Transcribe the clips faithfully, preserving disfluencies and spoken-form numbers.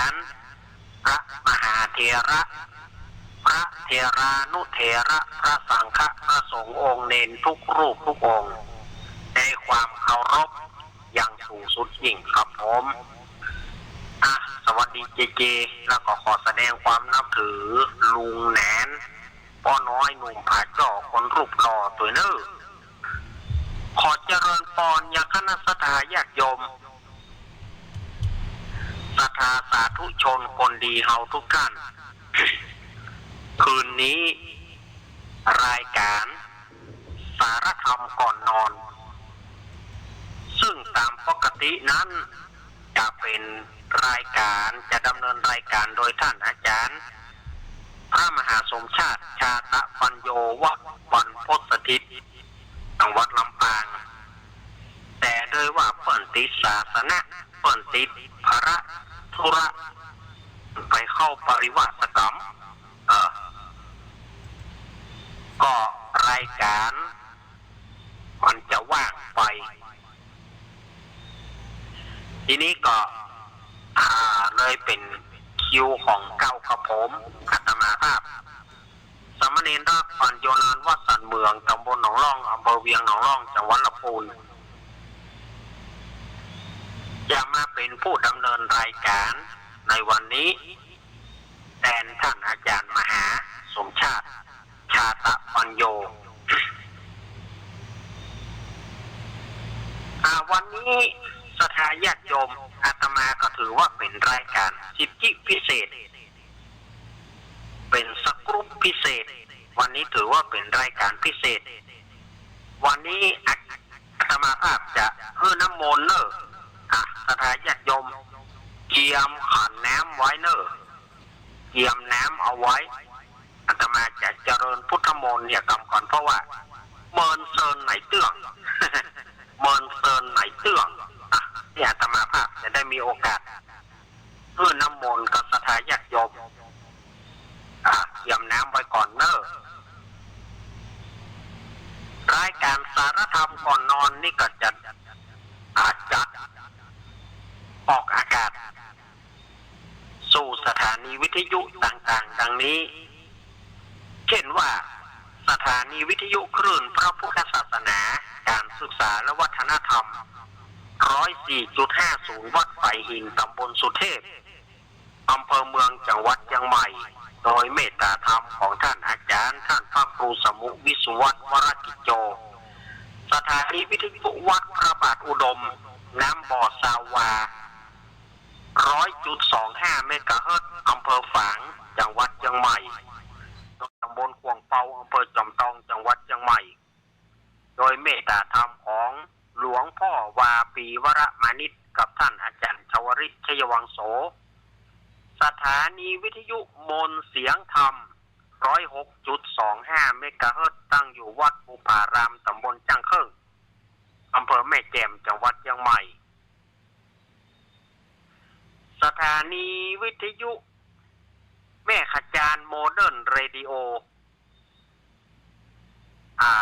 ารย์ พระมหาเถระ พระเถรานุเถระ พระสังฆะ พระสงฆ์องค์เณรทุกรูปทุกองค์ ในความเคารพอย่างสูงสุดยิ่งครับผม อ่ะ สวัสดีเจเจ แล้วก็ขอแสดงความนับถือลุงแหนน ป้อน้อยหนุ่มผาจ้อคนรูปหล่อตวยเน่อ ขอเจริญปอนยังคณะศรัทธาญาติโยม ศรัทธาสาธุชนคนดีเฮาทุกท่าน คืนนี้รายการสารธรรมก่อนนอน ซึ่งตามปกตินั้นจะเป็นรายการ จะดำเนินรายการโดยท่านอาจารย์ พระมหาสมชาติ ชาตะปัญโญ วัดบรรพตสถิต จังหวัดลำปาง แต่โดยว่าเปิ้นติดศาสนะ เปิ้นติดภาระธุระ ไปเข้าปริวาสกรรม เออ ก็รายการมันจะว่างไป ทีนี้ก็ อ่า เลยเป๋นคิวของเก้าครับผม อาตมาภาพ สามเณรรัก ปัญโญนาน วัดสันเมือง ตำบลหนองล่อง อำเภอเวียงหนองล่อง จังหวัดลำพูน จะมาเป๋นผู้ดำเนินรายการในวันนี้ แตนท่านอาจารย์มหาสมชาติ ชาตะปัญโญ อ่า วันนี้ศรัทธาญาติโยม อาตมาก็ถือว่าเป๋นรายการสิทธิพิเศษ เป๋นสกู๊ปพิเศษ วันนี้ถือว่าเป๋นรายการพิเศษ วันนี้อา อาตมาภาพจะหื้อน้ำมนต์เน่อ อ่ะ ศรัทธาญาติโยม เตรียมขันน้ำไว้เน่อ เตรียมน้ำเอาไว้ อาตมาจะเจริญพุทธมนต์เนี่ยกำก่อน เพราะว่าเมินเซินไหนเตื้อง เมินเซินไหนเตื้อง อ่ะ เนี่ยอาตมาภาพจะได้มีโอกาส หื้อน้ำมนต์กับศรัทธาญาติโยม อ่ะ เตรียมน้ำไว้ก่อนเน่อ รายการสารธรรมก่อนนอนนี่ก็จะ อ่ะ จัดออกอากาศ สู่สถานีวิทยุต่างๆ ดังนี้ เช่นว่า สถานีวิทยุคลื่นพระพุทธศาสนา การศึกษาและวัฒนธรรม ร้อยสี่จุดห้าศูนย์ วัดฝายหิน ตำบลสุเทพ อำเภอเมือง จังหวัดเจียงใหม่ โดยเมตตาธรรมของท่านอาจารย์ ท่านพระครูสมุห์ วิสุวัฒน์ วรกิจโจ สถานีวิทยุวัดพระบาทอุดม น้ำบ่อซาวา ร้อยจุดสองห้า เมกะเฮิรตซ์ อำเภอฝาง จังหวัดเจียงใหม่ ตำบลขวางเปา อำเภอจอมตอง จังหวัดเจียงใหม่ โดยเมตตาธรรมของหลวงพ่อวาปี วรมานิช กับท่านอาจารย์ชวริต ชัยวังโส สถานีวิทยุมนต์เสียงธรรม ร้อยหกจุดสองห้า เมกะเฮิรตซ์ ตั้งอยู่วัดภูผาราม ตำบลจ้างเคิ่ง อำเภอแม่แจ่ม จังหวัดเจียงใหม่ สถานีวิทยุแม่ขจาร โมเดิร์นเรดิโอ อ่า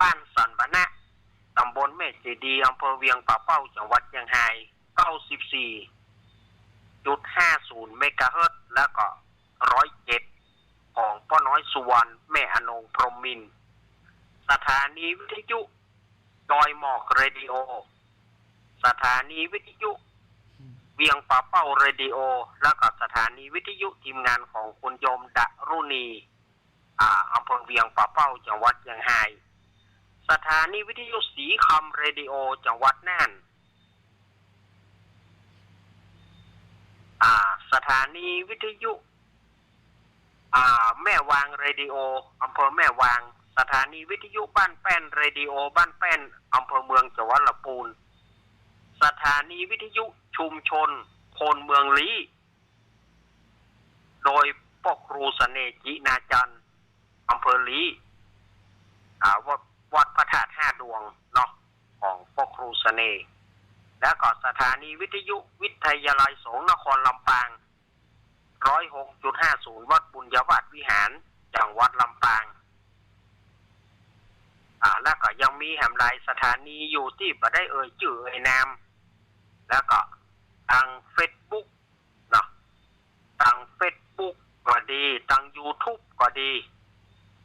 บ้านสันบะนะ ตำบลแม่เจดีย์ อำเภอเวียงป่าเป้า จังหวัดเจียงฮาย เก้าสิบสี่จุดห้าศูนย์ เมกะเฮิรตซ์ แล้วก็ ร้อยเจ็ด ของป้อน้อยสุวรรณ แม่อนง พรหมมินทร์ สถานีวิทยุดอยหมอกเรดิโอ สถานีวิทยุเวียงป่าเป้าเรดิโอ แล้วก็สถานีวิทยุทีมงานของคุณโยมดารุณี อ่า อำเภอเวียงป่าเป้า จังหวัดเจียงฮาย สถานีวิทยุสีคำเรดิโอ จังหวัดน่าน อ่า สถานีวิทยุ อ่า แม่วางเรดิโอ อำเภอแม่วาง สถานีวิทยุบ้านแป้นเรดิโอบ้านแป้น อำเภอเมือง จังหวัดลำพูน สถานีวิทยุชุมชนคนเมืองลี้ โดยป้อครูเสน่ห์ จินาจันทร์ อำเภอลี้ อ่า วัด วัดพระธาตุห้าดวงเนาะ ของป้อครูเสน่ห์ แล้วก็สถานีวิทยุวิทยาลัยสงฆ์นครลำปาง ร้อยหกจุดห้าศูนย์ วัดบุญญาวาสวิหาร จังหวัดลำปาง อ่า แล้วก็ยังมีแหมหลายสถานีอยู่ตี้บ่ได้เอ่ยจื้อเอ่ยนาม แล้วก็ทางเฟซ ดี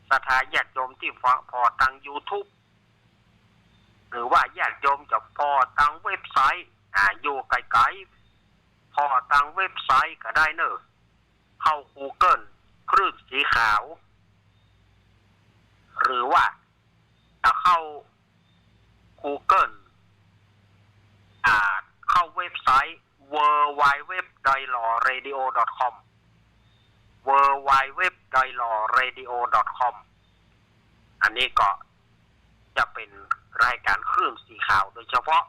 ศรัทธาญาติโยมตี้ผ่อ ผ่อตางยูทูบ หรือว่าญาติโยมจะผ่อตางเว็บไซต์ อ่า อยู่ไก๋ๆ ผ่อตางเว็บไซต์ก็ได้เน่อ เข้ากูเกิล คลื่นสีขาว หรือว่าจะเข้ากูเกิล อ่า เข้าเว็บไซต์ ดับเบิลยู ดับเบิลยู ดับเบิลยู ดอท ดอยหล่อ เรดิโอ ดอท คอม ดับเบิลยู ดับเบิลยู ดับเบิลยู ดอท ดอยหล่อ เรดิโอ ดอท คอม อันนี้ก็จะเป๋นรายก๋านคลื่นสีขาวโดยเฉพาะ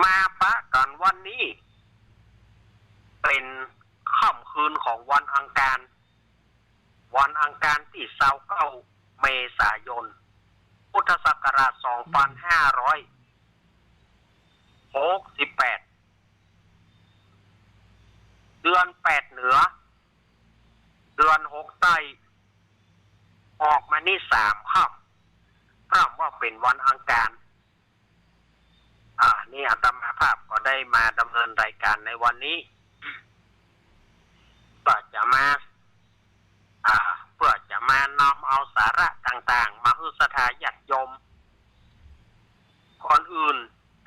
มาปะกั๋นวันนี้ เป๋นค่ำคืนของวันอังคาร วันอังคารตี้ ซาวเก้า เมษายน พุทธศักราช สองปันห้าร้อยหกสิบแปด เดือนแปดเหนือ เดือนหกใต้ ออกมานี่สามค่ำ พร่ำว่าเป๋นวันอังคาร อ่า นี่อาตมาภาพก็ได้มาดำเนินรายก๋านในวันนี้ เปื้อจะมา อ่า เปื้อจะมานำเอาสาระต่างๆ มาหื้อศรัทธาญาติโยม ก่อนอื่น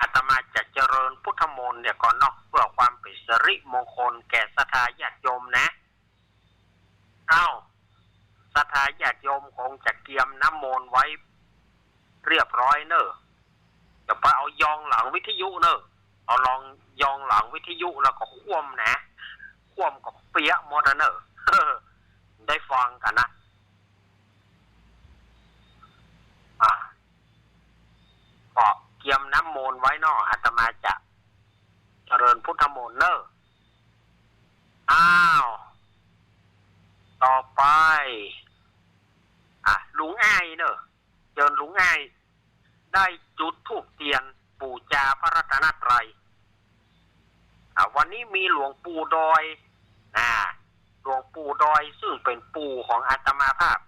อาตมาจะเจริญพุทธมนต์เสียก่อนเนาะ เปื้อความเป๋นสิริมงคลแก่ศรัทธาญาติโยมนะ เอ้า ศรัทธาญาติโยมคงจะเกียมน้ำมนต์ไว้เรียบร้อยเน่อ จะไปเอายองหลังวิทยุเน่อ เอาลองยองหลังวิทยุแล้วก็คว่ำนะ คว่ำก็เปียะหมดอะเน่อ ได้ฟังกั๋นนะ อ่า ก็เกียมน้ำมนต์ไว้เนาะ อาตมาจะเจริญพุทธมนต์เน่อ อ้าว ต่อไป อ่ะ ลุงอ้ายเน่อ เจิญลุงอ้าย ได้จุดธูปเตียนปู๋จาพระรัตนตรัย อ่ะ วันนี้มีหลวงปู่ดอย อ่า หลวงปู่ดอย ซึ่งเป๋นปู่ของอาตมาภาพ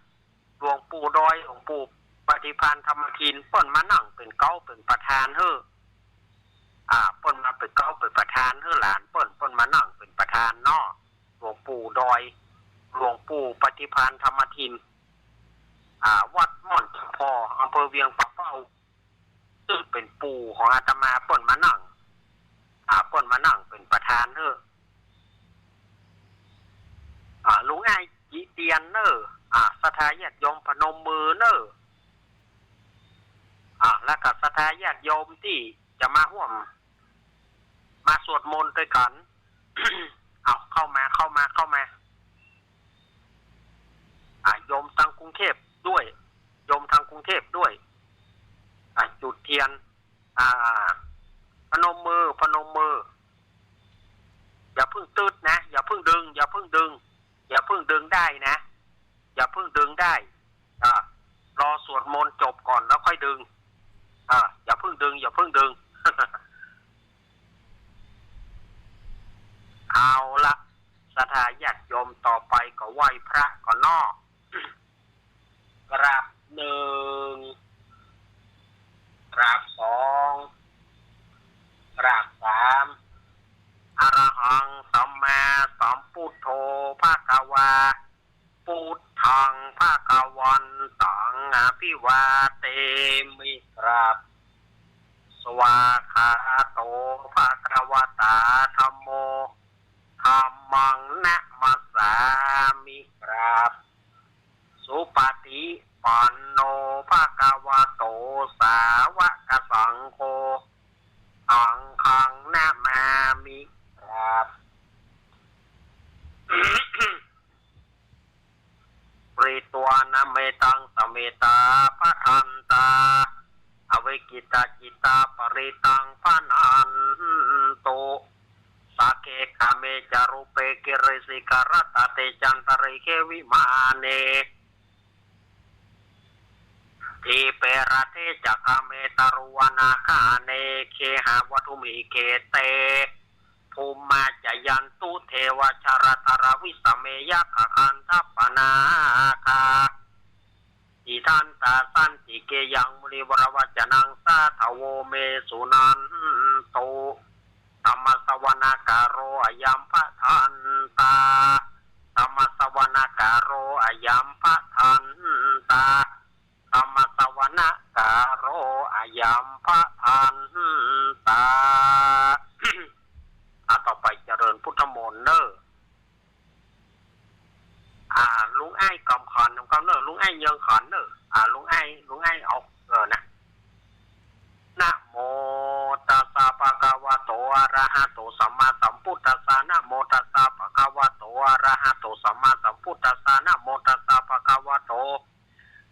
หลวงปู่ดอย หลวงปู่ปฏิภาณธรรมทิน เปิ้นมานั่งเป๋นเก๊าเป๋นประธานหื้อ อ่า เปิ้นมาเป๋นเก๊าเป๋นประธานหื้อหลานเปิ้น เปิ้นมานั่งเป๋นประธานเนาะ หลวงปู่ดอย หลวงปู่ปฏิภาณธรรมทิน อ่า วัดม่อนจำปอ อำเภอเวียงป่าเป้า ซึ่งเป๋นปู่ของอาตมา เปิ้นมานั่ง อ่า เปิ้นมานั่งเป๋นประธานหื้อ อ่า ลุงอ้ายจุดเตียนเน่อ อ่า ศรัทธาญาติโยมพนมมือเน่อ อ่า แล้วก็ศรัทธาญาติโยมตี้จะมาฮ่วม มาสวดมนต์ตวยกั๋น เอา เข้ามา เข้ามา เข้ามา อ่า โยมตางกรุงเทพด้วย โยมตางกรุงเทพด้วย อ่า จุดเตียน อ่า พนมมือ พนมมือ อย่าเพิ่งตึ๊ดนะ อย่าเพิ่งดึง อย่าเพิ่งดึง อย่าเพิ่งดึงด้ายนะ อย่าเพิ่งดึงด้าย อ่า รอสวดมนต์จบก่อนแล้วค่อยดึง อ่า อย่าเพิ่งดึง อย่าเพิ่งดึง เอาละ ศรัทธาญาติโยม ต่อไปก็ไหว้พระก่อนเนาะ กราบหนึ่ง กราบสอง กราบสาม อะระหังสัมมาสัมพุทโธภะคะวา พุทธังภะคะวันตังอะภิวาเทมิ กราบ สวากขาโตภะคะวะตาธัมโม ธัมมังนะมัสสามิ กราบ สุปฏิปันโนภะคะวะโตสาวกสังโฆ สังฆังนะมามิ กราบ ปริตวานะเมตังสะเมตตาภะทันตา อวิกขิตาจิตตาปริตังภะนันตุ สักเขกาเมจะรูปเปกิริสิขะรัตตะเตจันตะริเขวิมาเน ทีปเปรเทจะกาเมตะรุวนาคาเน เคหะวัตถุมิเขเต ภูมมาจะยันตุเทวาชาราตาราวิสะเมยักขะคันทัปปะนาคา ติทันตาสันติเกยังมุนิวรวัจจนังสาธโวเมสุนันตุ Dhammassavanakālo ayambhadantā. Dhammassavanakālo ayambhadantā. Dhammassavanakālo ayambhadantā. อ่า ต่อไปเจริญพุทธมนต์เน่อ อ่า ลุงไอ้กำขวัญนำกำเน่อ ลุงไอ้เยิงขวัญเน่อ อ่า ลุงไอ้ ลุงไอ้เอา เออ นะ Namo tassa bhagavato arahato sammāsambuddhassa. Namo tassa bhagavato arahato sammāsambuddhassa. Namo tassa bhagavato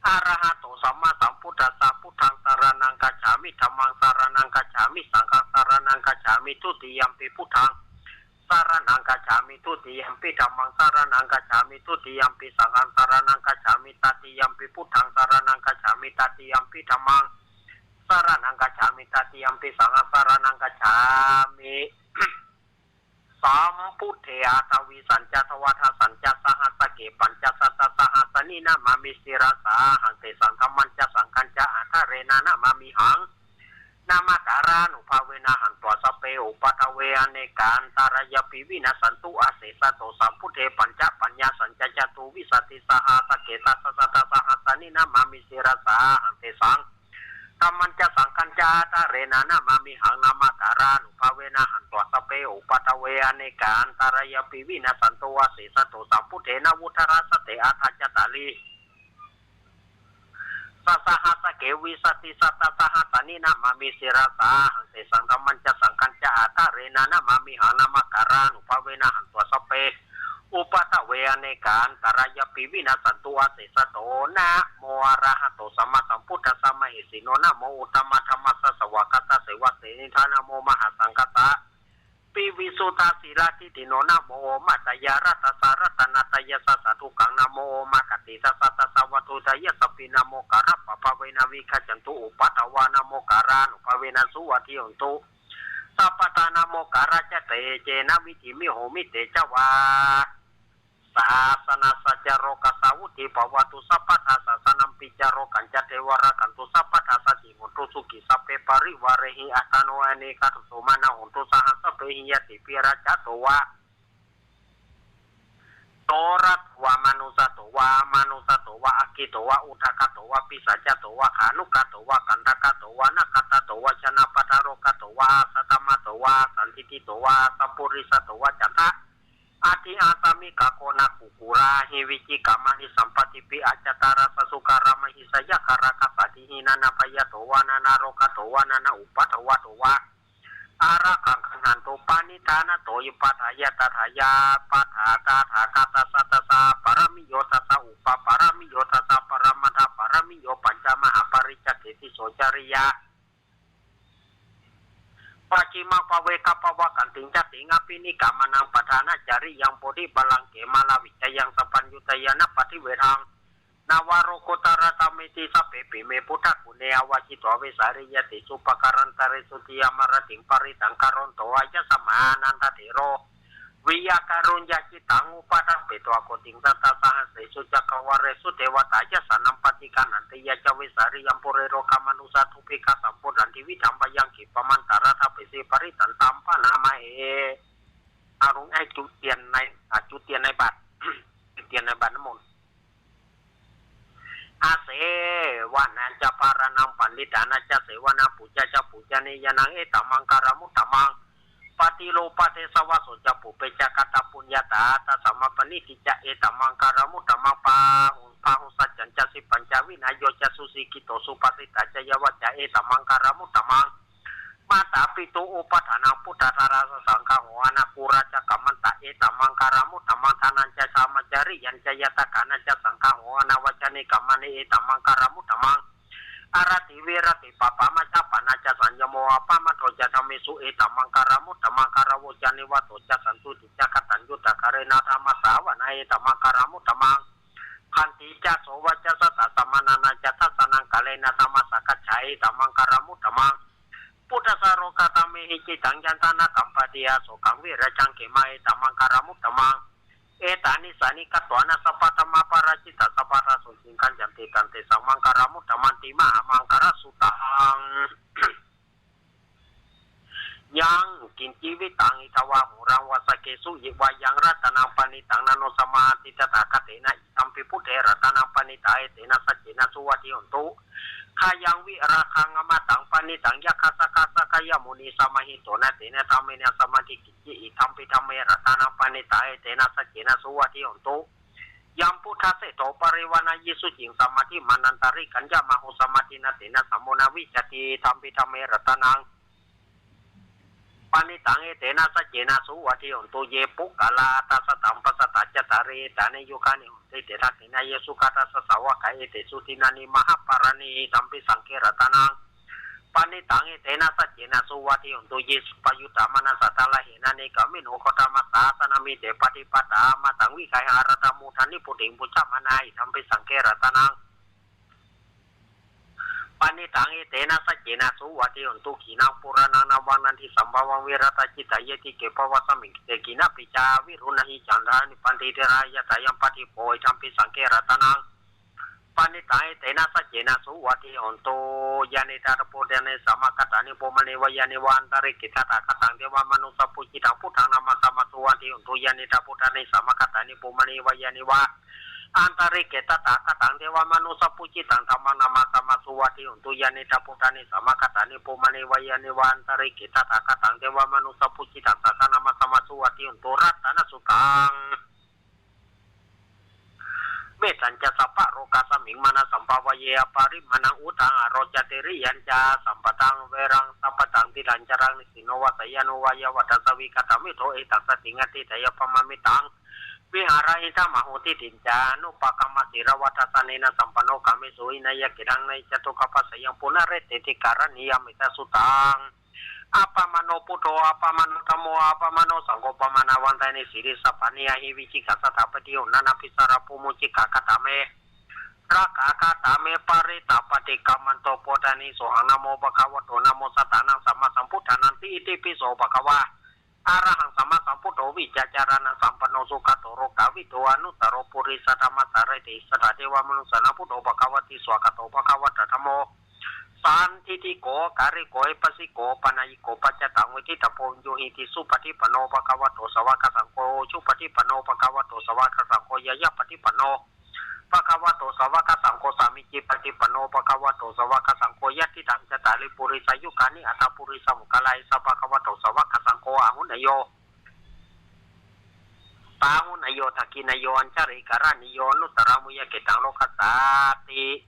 arahato sammāsambuddhassa. Buddhaṃ saraṇaṃ gacchāmi. Dhammaṃ saraṇaṃ gacchāmi. Saṅghaṃ saraṇaṃ gacchāmi. Dutiyampi buddhaṃ saraṇaṃ gacchāmi. Dutiyampi dhammaṃ saraṇaṃ gacchāmi. Dutiyampi saṅghaṃ saraṇaṃ gacchāmi. Tatiyampi buddhaṃ saraṇaṃ gacchāmi. Tatiyampi dhammaṃ saraṇaṃ gacchāmi. Tatiyampi saṅghaṃ saraṇaṃ gacchāmi. Sambuddhe aṭṭhavīsañca dvādasañca sahassake pañcasatasahassāni namāmi sirasā ahaṃ. Tesaṃ dhammañca saṅghañca ādarena namāmihaṃ. Namakārānubhāvena hantvā sabbe upaddave anekā antarāyāpi vinassantu asesato. Sambuddhe pañcapaññāsañca catuvīsatisahassake dasasatasahassāni namāmi sirasā ahaṃ. Tesaṃ dhammañca saṅghañca ādarena namāmihaṃ. Namakārānubhāvena hantvā sabbe upaddave anekā antarāyāpi vinassantu asesato. Sambuddhe navuttarasate aṭṭhacattāḷīsasahassake vīsatisatasahassāni namāmi sirasā ahaṃ. Tesaṃ dhammañca saṅghañca ādarena namāmihaṃ. Namakārānubhāvena hantvā sabbe upaddave anekā antarāyāpi vinassantu asesato. Namo arahato sammāsambuddhassa mahesino. Namo uttamadhammassa svākkhātasseva tenidha. Namo mahāsaṅghassāpi visuddhasīladiṭṭhino. Namo omātyāraddhassa ratanattayassa sādhukaṃ. Namo omakātītassa tassa vatthuttayassapi. Namokārappabhāvena vigacchantu upaddavā. Namokārānubhāvena suvatthi hotu sabbadā. Namokārassa tejena vidhimhi homi tejavā. Sāsanassa ca lokassa vuḍḍhī bhavatu sabbadā. Sāsanampi ca lokañca devā rakkhantu sabbadā. Saddhi hotu sukhī sabbe parivārehi attano anekā sotthī sukhino hontu saha sabbehi ñātibhi. Rājato vā corato vā manussato vā amanussato vā aggito vā udakato vā pisācato vā khāṇukato vā kaṇṭakato vā nakkhattato vā janapadarogato vā asaddhammato vā asandiṭṭhito vā asappurisato vā caṇḍahatthiassamigagoṇakukkuraahivicchikamaṇisappadīpiacchataracchasūkaramahisayakkharakkhasādīhi nānābhayato vā nānārogato vā nānāupaddavato vā ārakkhaṃ gaṇhantu. Pariṇāṇato hi pāṭipadā yathāyāpadā tathāgatassa tassa pāramiyo dasa upapāramiyo dasa paramattha pāramiyo pañca mahāpariccāge tisso cariyā pacchimaṃ pāveghappakkhatim jātiṃ abhinikkhamanaṃ padhānacariyaṃ bodhipallaṅke māravijayaṃ sabbaññutañāṇappaṭivedhaṃ navalokuttaradhammeti sabbepime buddhaguṇe āvajjitvā vesāliyā tīsu pākārantaresu tiyāmarattiṃ parittaṃ karonto āyasmā ānandatthero viya kāruññacittaṃ upaṭṭhapetvā koṭiṃ satasahassesu cakkavāḷesu devatā yassāṇaṃ paṭiggaṇhanti yaṃ ca vesāliyaṃ pure rogāmanussadubbhikkhasambhūtaṃ tividhaṃ bhayaṃ khippamantaradhāpesi parittaṃ taṃ bhaṇāma he. เอา ลุงไอ้จุดเตียนใน อ่า จุดเตียนในบาตร จุดเตียนในบาตรน้ำมนต์ Asevanā ca bālānaṃ paṇḍitānañca sevanā pūjā ca pūjanīyānaṃ etammaṅgalamuttamaṃ. Paṭirūpadesavāso ca pubbe ca katapuññatā attasammāpaṇidhi ca etammaṅgalamuttamaṃ. Bāhu bāhusaccañca sippañca vinayo ca susikkhito subhāsitā ca yā vācā etammaṅgalamuttamaṃ. Mātāpitu upaṭṭhānaṃ puttadārassa saṅgaho anākulā ca kammantā etammaṅgalamuttamaṃ. Dānañca dhammacariyānañca ñātakānañca saṅgaho anavajjāni kammāni etammaṅgalamuttamaṃ. Āratī viratī pāpā majjapānā ca saññamo appamādo ca dhammesu etammaṅgalamuttamaṃ. Gāravo ca nivāto ca santuṭṭhī ca kataññutā kālena dhammassavanaṃ etammaṅgalamuttamaṃ. Khantī ca sovacassatā samaṇānañca dassanaṃ kālena dhammasākacchā etammaṅgalamuttamaṃ. Phuṭṭhassa lokadhammehi cittaṃ yassa na kampati asokaṃ virajaṃ khemaṃ etammaṅgalamuttamaṃ. Etāni sacchāni katvāna sabbatthamaparājitā sabbattha sotthiṃ gacchanti tantesaṃ maṅgalamuttamanti mahāmaṅgalasuttaṃ. Yaṃ kiñci vittaṃ idha vā huraṃ vā saggesu yeva yaṃ ratanaṃ paṇītaṃ na no samaṃ atthi tathāgatena idampi buddhe ratanaṃ paṇītaṃ etena saccena suvatthi hotu. Khayaṃ virāgaṃ amataṃ paṇītaṃ yakkhassa ka sakyamunī samāhito na tena dhammena samatthi kiñci idampi dhamme ratanaṃ paṇītaṃ etena saccena suvatthi hotu. Yambuddhaseṭṭho parivaṇṇayī suciṃ samādhimānantarikaññamāhu samādhinā tena samo na vijjati idampi dhamme ratanaṃ paṇītaṃ etena saccena suvatthi hotu. Ye puggalā aṭṭha sataṃ pasatthā cattāri etāni yugāni honti te dakkhiṇeyyā sugatassa sāvakā etesu dinnāni mahapphalāni idampi saṅghe ratanaṃ paṇītaṃ etena saccena suvatthi hotu. Ye suppayuttā manasā daḷhena nekkhamino gotamasāsanamhi te pattipattā amataṃ vigayha araṭṭhamūlā nibbutiṃ bhuñjamānā idampi saṅghe ratanaṃ paṇītaṃ etena saccena suvatthi hotu. Khīṇaṃ purāṇaṃ navaṃ natthi sambhavaṃ virattacittāyatike bhavasmiṃ khette khīṇabījā aviruḷhichandā nibbanti dhīrā yathāyampadīpo idampi saṅghe ratanaṃ paṇītaṃ etena saccena suvatthi hotu. Yānīdha bhūtāni samāgatāni bhummāni vā yāni va antalikkhe tathāgataṃ devamanussapūjitaṃ buddhaṃ namassāma suvatthi hotu. Yānīdha bhūtāni samāgatāni bhummāni vā yāni va antalikkhe tathāgataṃ devamanussapūjitaṃ dhammaṃ namassāma suvatthi hotu. Yānīdha bhūtāni samāgatāni bhummāni vā yāni va antalikkhe tathāgataṃ devamanussapūjitaṃ saṅghaṃ namassāma suvatthi hotu. Ratanasuttaṃ. Mettañca sabbalokasmiṃ mānasambhāvaye aparimāṇaṃ uddhaṃ adho ca tiriyañca asambādhaṃ averaṃ asapattaṃ. Tiṭṭhañcaraṃ nisinno vā sayāno vā yāvatassa vigatamiddho etaṃ satiṃ adhiṭṭheyya brahmametaṃ vihāraṃ idhamāhu. Diṭṭhiñca anupagamma sīlavā dassanena sampanno kāmesu vineyya gedhaṃ na hi jātu gabbhaseyyaṃ punaretīti karaṇīyam. Mettasuttaṃ. Appamāṇo buddho appamāṇo dhammo appamāṇo saṅgho pamāṇavantāni siriṃsapāni ahi vicchikā sadā pāpiyo nānābhisārappabhū mūsikā. Katā me rakkhā katā me parittā paṭikkamanto bhūtāni. Sohaṃ namo bhagavato namo sattannaṃ sammāsambuddhānanti. Itipi so bhagavā arahaṃ sammāsambuddho vijjācaraṇasampanno sugato lokavidū anuttaro purisadammasārathi satthā devamanussānaṃ buddho bhagavāti. Svākkhāto bhagavatā dhammo sandiṭṭhiko akāliko ehipassiko opanayiko paccattaṃ veditabbo viññūhīti. Supaṭipanno bhagavato sāvakasaṅgho ujupaṭipanno bhagavato sāvakasaṅgho ñāyapaṭipanno bhagavato sāvakasaṅgho sāmīcipaṭipanno bhagavato sāvakasaṅgho yadidaṃ cattāri purisayugāni aṭṭha purisapuggalā esa bhagavato sāvakasaṅgho āhuneyyo pāhuneyyo dakkhiṇeyyo añjalikaraṇīyo anuttaraṃ puññakkhettaṃ lokassāti.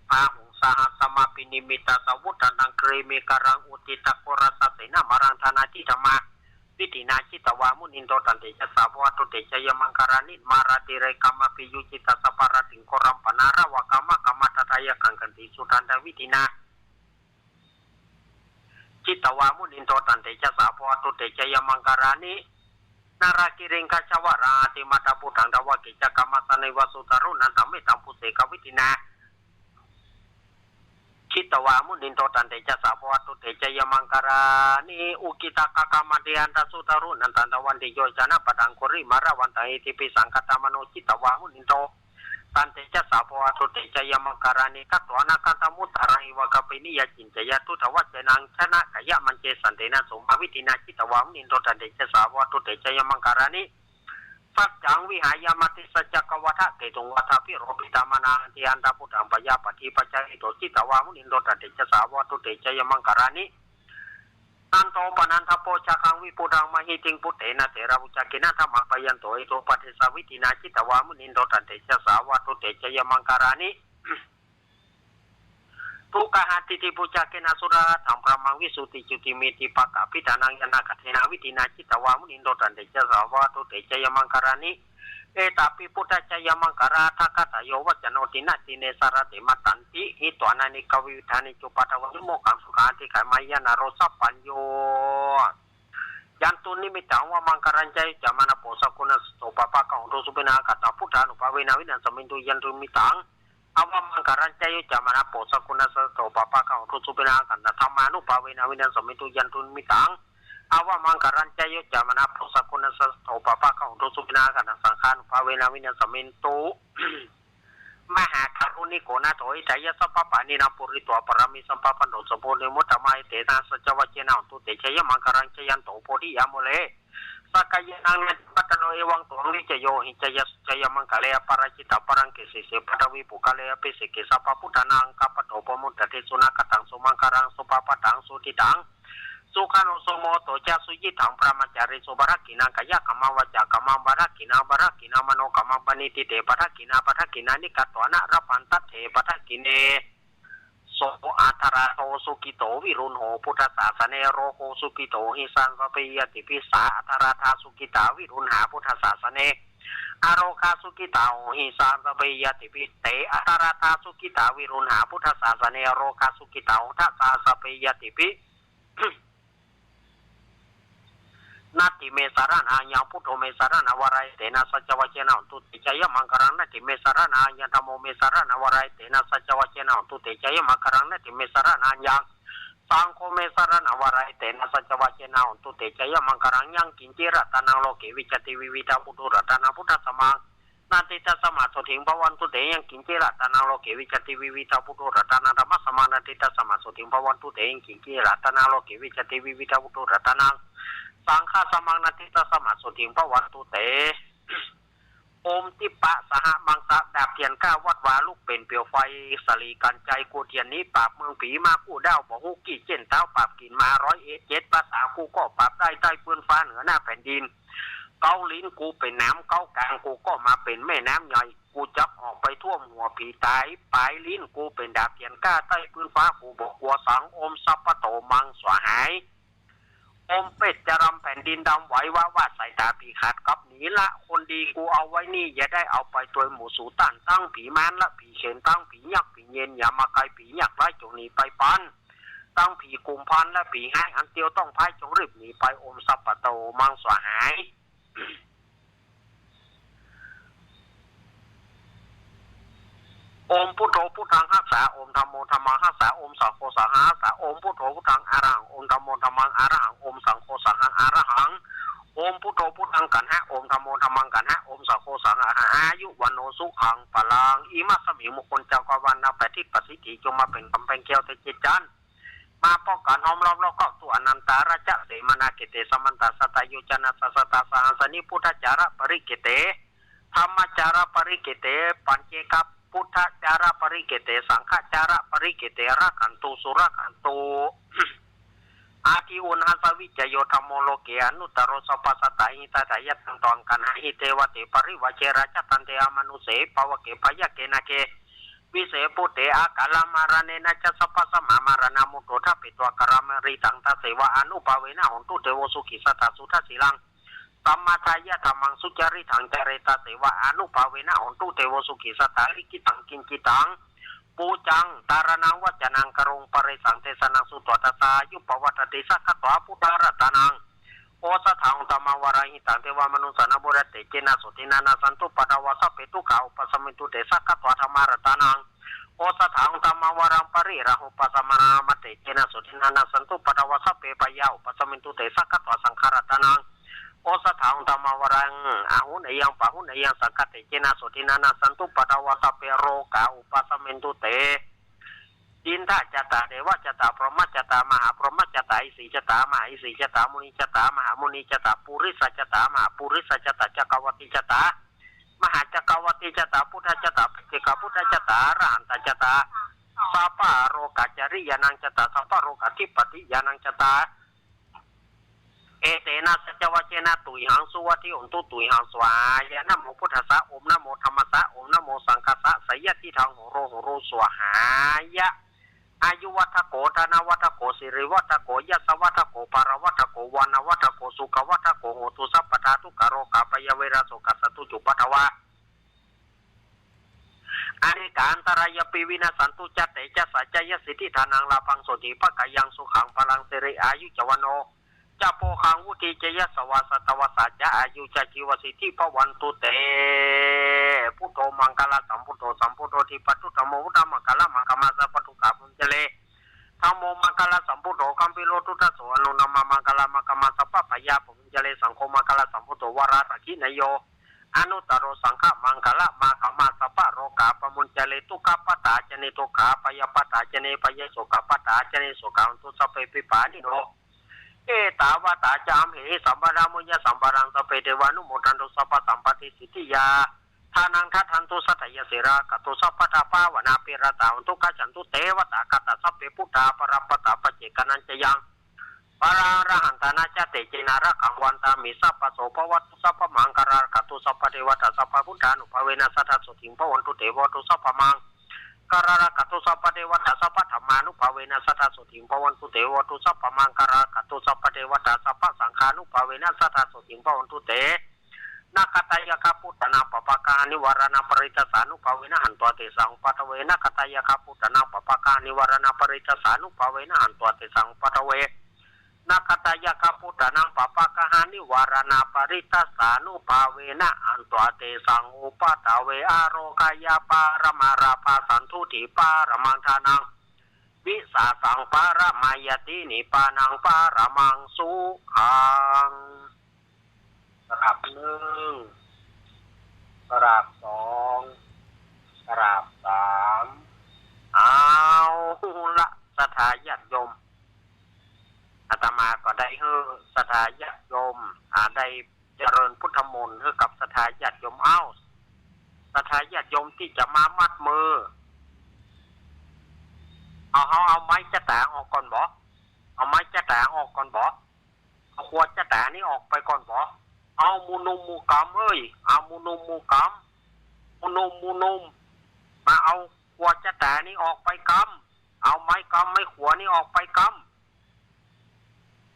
Bāhuṃ sahassamabhinimmitasāvudhantaṃ girimekhalaṃ uditaghorasasenamāraṃ dānādidhammavidhinā jitavā munindo tantejasā bhavatu te jayamaṅgalāni. Mārātirekamabhiyujjhitasabbarattiṃ ghorampanāḷavakamakkhamathaddhayakkhaṃ khantīsudantavidhinā jitavā munindo tantejasā bhavatu te jayamaṅgalāni. Nāḷāgiriṃ gajavaraṃ atimattabhūtaṃ dāvaggicakkamasanīva sudāruṇantaṃ mettambusekavidhinā jitavā munindo tantejasā bhavatu te jayamaṅgalāni. Ukkhittakhaggamatihatthasudāruṇantaṃ dhāvantiyojanapathaṅgulimālavantaṃ iddhībhisaṅkhatamano jitavā munindo tantejasā bhavatu te jayamaṅgalāni. Katvāna kaṭṭhamudaraṃ iva gabbhinīyā ciñcāya duṭṭhavacanaṃ janakāyamajjhe santena somavidhinā jitavā munindo tantejasā bhavatu te jayamaṅgalāni. Saccaṃ vihāya matisaccakavādaketuṃ vādābhiropitamanaṃ atiandhabhūtaṃ paññāpadīpajalito jitavā munindo tantejasā bhavatu te jayamaṅgalāni. Nandopanandabhojaghaṃ vibudhaṃ mahiddhiṃ puttena therabhujagena damāpayanto iddhūpadesavidhinā jitavā munindo tantejasā bhavatu te jayamaṅgalāni. Duggāhadiṭṭhibhujagena sudaṭṭhahatthaṃ brahmaṃ visuddhijutimiddhibakābhidhānaṃ ñāṇāgadena vidhinā jitavā munindo tantejasā bhavatu te jayamaṅgalāni. Etāpi buddhajayamaṅgalaaṭṭhagāthā yo vācano dinadine sarate matandī hitvānanekavividhāni cupaddavāni mokkhaṃ sukhaṃ adhigameyya naro sapañño. Yandunnimittaṃ avamaṅgalañca yo cāmanāpo sakuṇassa saddo pāpaggaho dussupinaṃ akantaṃ buddhānubhāvena vināsamentu. Yandunnimittaṃ avamaṅgalañca yo cāmanāpo sakuṇassa saddo pāpaggaho dussupinaṃ akantaṃ dhammānubhāvena vināsamentu. Yandunnimittaṃ avamaṅgalañca yo cāmanāpo sakuṇassa saddo pāpaggaho dussupinaṃ akantaṃ saṅghānubhāvena vināsamentu. มหาการุณิโก นาโถ หิตายะ สัพพปาณินัง ปูริโต ปารามี สัมปะปันโน สัพพัญญู มุตตะมะ เอเตนะ สัจจวัจเจนะ โหนตุ เต จายะ มังคะลัง จายันโต โพธิยะ มูเล สะกายานัง นันทิวัดดะโน เอวัง ตวัง วิจโย หิ จายะ สุจายะ มังคะเล อปาราจิตะ ปะลังเก สีเส ปะทะวี ปุคคาเล อภิเสกเก สัพพะบุตธานัง อักขะปะโต ปะโมดะเท สุนะคตัง สุมังคะลัง สุภะปะตัง สุทิตัง สุขันโต สุโมโทจะ สุยิธัง พะมะจารีสุ ปะทักขิณัง กายะกัมมัง วาจากัมมัง ปะทักขิณัง ปะทักขิณัง มโนกัมมัง ปะณิทิเต ปะทักขิณา ปะทักขิณานิ กัตถวานะ ละพันทัตเถ ปะทักขิณเณ โส อัตถะระโท สุขิโต วิรุณโห พุทธสาสะเน โรโค สุขิโต หิสัง สะเป ญาติปิ สา อัตถะระทา สุขิตา วิรุณหา พุทธสาสะเน อโรคา สุขิตา โหหิสัง สะเป ญาติปิ เต อัตถะระทา สุขิตา วิรุณหา พุทธสาสะเน อโรคา สุขิตา โหทะสา สะเป ญาติปิ นัตถิเม สะระณะยัง พุทโธ เม สะระณะวะระ เอเตนะ สัจจวัจเจนะ โหนตุ เต จายะ มังคะลัง นัตถิเม สะระณะยัง ธัมโม เม สะระณะวะระ เอเตนะ สัจจวัจเจนะ โหนตุ เต จายะ มังคะลัง นัตถิเม สะระณะยัง สังโฆ เม สะระณะวะระ เอเตนะ สัจจวัจเจนะ โหนตุ เต จายะ มังคะลัง ยังกิญจิ รัตตัง โลเก วิจจติ วิวิธัง ปุถุ รัตตัง พุทธัสสะมัง นัตถิตัสสะมะ โสติง ภะวันตุ เต ยังกิญจิ รัตตัง โลเก วิจจติ วิวิธัง ปุถุ รัตตัง ธัมมัสสะมัง นัตถิตัสสะมะ โสติง ภะวันตุ เต ยังกิญจิ รัตตัง โลเก วิจจติ วิวิธัง ปุถุ รัตตัง สังฆัสสะมัง นัตถิตัสสะมะ โสติง ภะวันตุ เต โอม ทิปปะสหมังสะ ดาบเตียนก้า วัดวาลุกเป๋นเปียวไฟ สะหลีกั๋นใจ๋ กู้เตียนหนีปราบเมืองผี มากู้ด้าวบ่ฮู้กี่เจ๊นเต๊า ปราบกิ๋นมาร้อยเอ็ดเจ็ด ภาษากูก็ปราบได้ ใต้ปื๊นฟ้าเหนือหน้าแผ่นดิน เก๊าลิ้นกูเป๋นน้ำ เก๊ากลางกูก็มาเป๋นแม่น้ำใหญ่ กูจักออกไปท่วมหัวผีต๋าย ป๋ายลิ้นกูเป๋นดาบเตียนก้า ใต้ปื๊นฟ้ากูบ่กั๋วสัง โอมสัพพะโต มังสาหาย โอมเปรตจะรำแผ่นดินดำไหว วะวะสายต๋าผีขาดกลับหนี ละคนดีกูเอาไว้นี่ อย่าได้เอาไปตวยหมู่สูต้าน ตึงผีมารและผีเขมร ตึงผียักษ์ผีเยน อย่ามาใก้ ผียักษ์ร้ายจงหนีไปป๊น ตึงผีกุมภารและผีฮ้าย อันเตียวต้องพายจงรีบหนีไป โอมสัพพะโต มังสาหาย โอมพุทโธพุทธังฮัสสา โอมธัมโมธัมมังฮัสสา โอมสังโฆสังฆังฮัสสา โอมพุทโธพุทธังอะระหัง โอมธัมโมธัมมังอะระหัง โอมสังโฆสังฆังอะระหัง โอมพุทโธพุทธังกัณหะ โอมธัมโมธัมมังกัณหะ โอมสังโฆสังฆังกัณหะ อายุ วัณโณ สุขัง พะลัง อิมัสสะมิง มงคลจักรวาล นับแปดทิศแปดสีถี จงมาเป๋นก๋ำแพงแก้วแก่จิตจันทร์ มาป้องกั๋นห้อมล้อมรอบครอบทั่ว อนันตาราชเสมานาเขตเต สะมันตะ สัตตะโยจะนะสะ สัตตะ สะหัสสะนิ พุทธจาระปะริเขตเต ธัมมจาระปะริเขตเต ปัจเจกะพุทธจาระปะริเขตเต สังฆจาระปะริเขตเต รักขันตุ สุรักขันตุ อาทิอุณหัสสะ วิจโยธัมโม โลเก อนุตตะโร สัพพะสัตตะ หิตาทะยะ ตัง ตวัง กัณหะหิ เตวะเต ปะริวาเช ราชะทันเต อมะนุสเส ปะวะเก พะยะเก นาเก วิเส ปุเต อากาละมะระเณนะจะ สัพพะสะมะมะระณะมุตโต ทะเปตวะ กะละมะริตัง ตะเสวะ อานุภาเวนะ โหนตุ เตโว สุขีสัตตะ สุทะสีลัง สัมมาทายะธัมมัง สุจาริตัง จาเร ตะเสวะ อานุภาเวนะ โหนตุ เตโว สุขีสัตตะ ลิขิตัง กิญจิตัง ปูจัง ตะระณัง วัจจะนัง กะโรง ปะเรสัง เตสะนัง สุตวา ทัสสายุ ปะวัตติ สักขะตวา พุทธะรัตตะนัง โอสะถัง ธัมมัง วะรัง หิตัง เทวะมะนุสสานัง บูชา เตเจนะ โสตินะ นะสันตุ ปะทะวา สัพเพ ทุกขา อุปะสะมินตุ เต สักขะตวา ธัมมะรัตตะนัง โอสะถัง ธัมมัง วะรัง ปะริรัง อุปะสะมะนะ มะ เตเจนะ โสตินะ นะสันตุ ปะทะวา สัพเพ พะยา อุปะสะมินตุ เต สักขะตวา สังฆะรัตตะนัง โอสะถัง ธัมมัง วะรัง อาหุเนยัง ปะหุเนยัง สังฆะ เตเจนะ โสตินะ นะสันตุ ปะทะวา สัพเพ โรกา อุปะสะมินตุ เต อินทะจะตะ เดวะจะตะ พรหมะจะตะ มหาพรหมะจะตะ อิสิจะตะ มหาอิสิจะตะ มุนิจะตะ มหามุนิจะตะ ปุริสะจะตะ มหาปุริสะจะตะ จักกะวัตติจะตะ มหาจักกะวัตติจะตะ พุทธะจะตะ ปัจเจกะพุทธะจะตะ อรหันตะจะตะ สัพพะโรกะจริยานังจะตะ สัพพะโรกะทิปปะติยานังจะตะ เอเตนะ สัจจวัจเจนะ ตุยหัง สุวัตถิโหนตุ ตุยหัง สวาหายะ นะโมพุทธัสสะ โอมนะโมธัมมัสสะ โอมนะโมสังฆัสสะ สะยะทิฏฐัง โหโร โหโร สวาหายะ อายุวัฒโก ธนวัฒโก สิริวัฒโก ยศวัฒโก พะละวัฒโก วะนะวัฒโก สุขวัฒโก โหตุ สัพพะทา ทุกขะโรคา พยะเวทะ โศกะ สัตตุ จุปปะทะวะ อเนกะอันตะรายาปิ วินัสสันตุ จะ เตจะสะ จะยะสิทธิ ธานัง ลาภัง โสติ ภะคะยัง สุขัง พะลัง สิริ อายุ จะ วัณโณ จะ โภคัง วุฒิ จะ ยะสะวา สัตตะวัสสะ จะ อายุ จะ จีวะสิทธิ ภะวันตุ เต พุทโธ มังคะละสัมพุทโธ สัมพุทโธ ทีปะทุตถะโม พุทธะ มังคะละ มังคะมา สัพพะทุกขะ มุญจะเล ธัมโม มังคะละสัมพุทโธ คัมภีโร ทุตถะโส อะนุนะมะ มังคะละ มังคะมา สัพพะพะยาปะ มุญจะเล สังโฆ มังคะละสัมพุทโธ วะระสักขิเนโย อนุตตโรสังฆมังคละมาขมาสัพพะโรกาปมุญจเร ทุกขปตาจเนทุกขา ภยปตาจเนภย โสกปตาจเนโสกา หันตุสัพเพปิปานิโน เอตาวตาจะอัมเหหิสัมภาระ มุญญสัมภารัง สัพเพเทวานุโมทันตุ สัพพะสัมปตติสิทธิยา ทานังทัดทันตุ สัตยาสีรา กัตตุสัพพะทา ภาวนาภิรตา หันตุกัจฉันตุ เตวตาคตา สัพเพพุทธา ปรัปปตา ปัจเจกานัญจยัง ปรังอรหันตานัญจะ เตเจนะ รักขัง วันตามิ สัพพะโส ภะวะตุ สัพพะมังคารัง กัตตุสัพพะเทวตา สัพพะพุทธานุภาเวนะ สัทธาโสติง ภะวันตุ เต ภะวะตุ สัพพะมังคารัง กัตตุสัพพะเทวตา สัพพะธัมมานุภาเวนะ สัทธาโสติง ภะวันตุ เต ภะวะตุ สัพพะมังคารัง กัตตุสัพพะเทวตา สัพพะสังฆานุภาเวนะ สัทธาโสติง ภะวันตุ เต นะ คตายะคะ พุทธานัง ปะปะกะหา นิวาราณา ปะริตตาสานุภาเวนะ หันตัง เตสัง อุปาทเว นะ คตายะคะ พุทธานัง ปะปะกะหา นิวาราณา ปะริตตาสานุภาเวนะ หันตัง เตสัง อุปาทเว นะ คตายะคะ พุทธานัง ปะปะกะหา นิวาราณา ปะริตตาสานุภาเวนะ หันตัง เตสัง อุปาทเว อโรคยะ ปะระมาราพา สันตุติ ปะระมังทานัง วิสาสัง ปะระมายติ นิพพานัง ปะระมัง สุขัง กราบนึ่ง กราบสอง กราบสาม เอาละ ศรัทธาญาติโยม อาตมาก็ได้หื้อศรัทธาญาติโยม อ่า ได้เจริญพุทธมนต์หื้อกับศรัทธาญาติโยม เอ้า ศรัทธาญาติโยมตี้จะมามัดมือ เอา เฮาเอาไม้จะแต๋ออกก่อนบ่ เอาไม้จะแต๋ออกก่อนบ่ เอาขวดจะแต๋อนี้ออกไปก่อนบ่ เอาหมู่หนุ่มหมู่กำเอ้ย เอาหมู่หนุ่มหมู่กำ หมู่หนุ่มหมู่หนุ่ม มาเอาขวดจะแต๋อนี้ออกไปกำ เอาไม้กำไม้ขวดนี้ออกไปกำ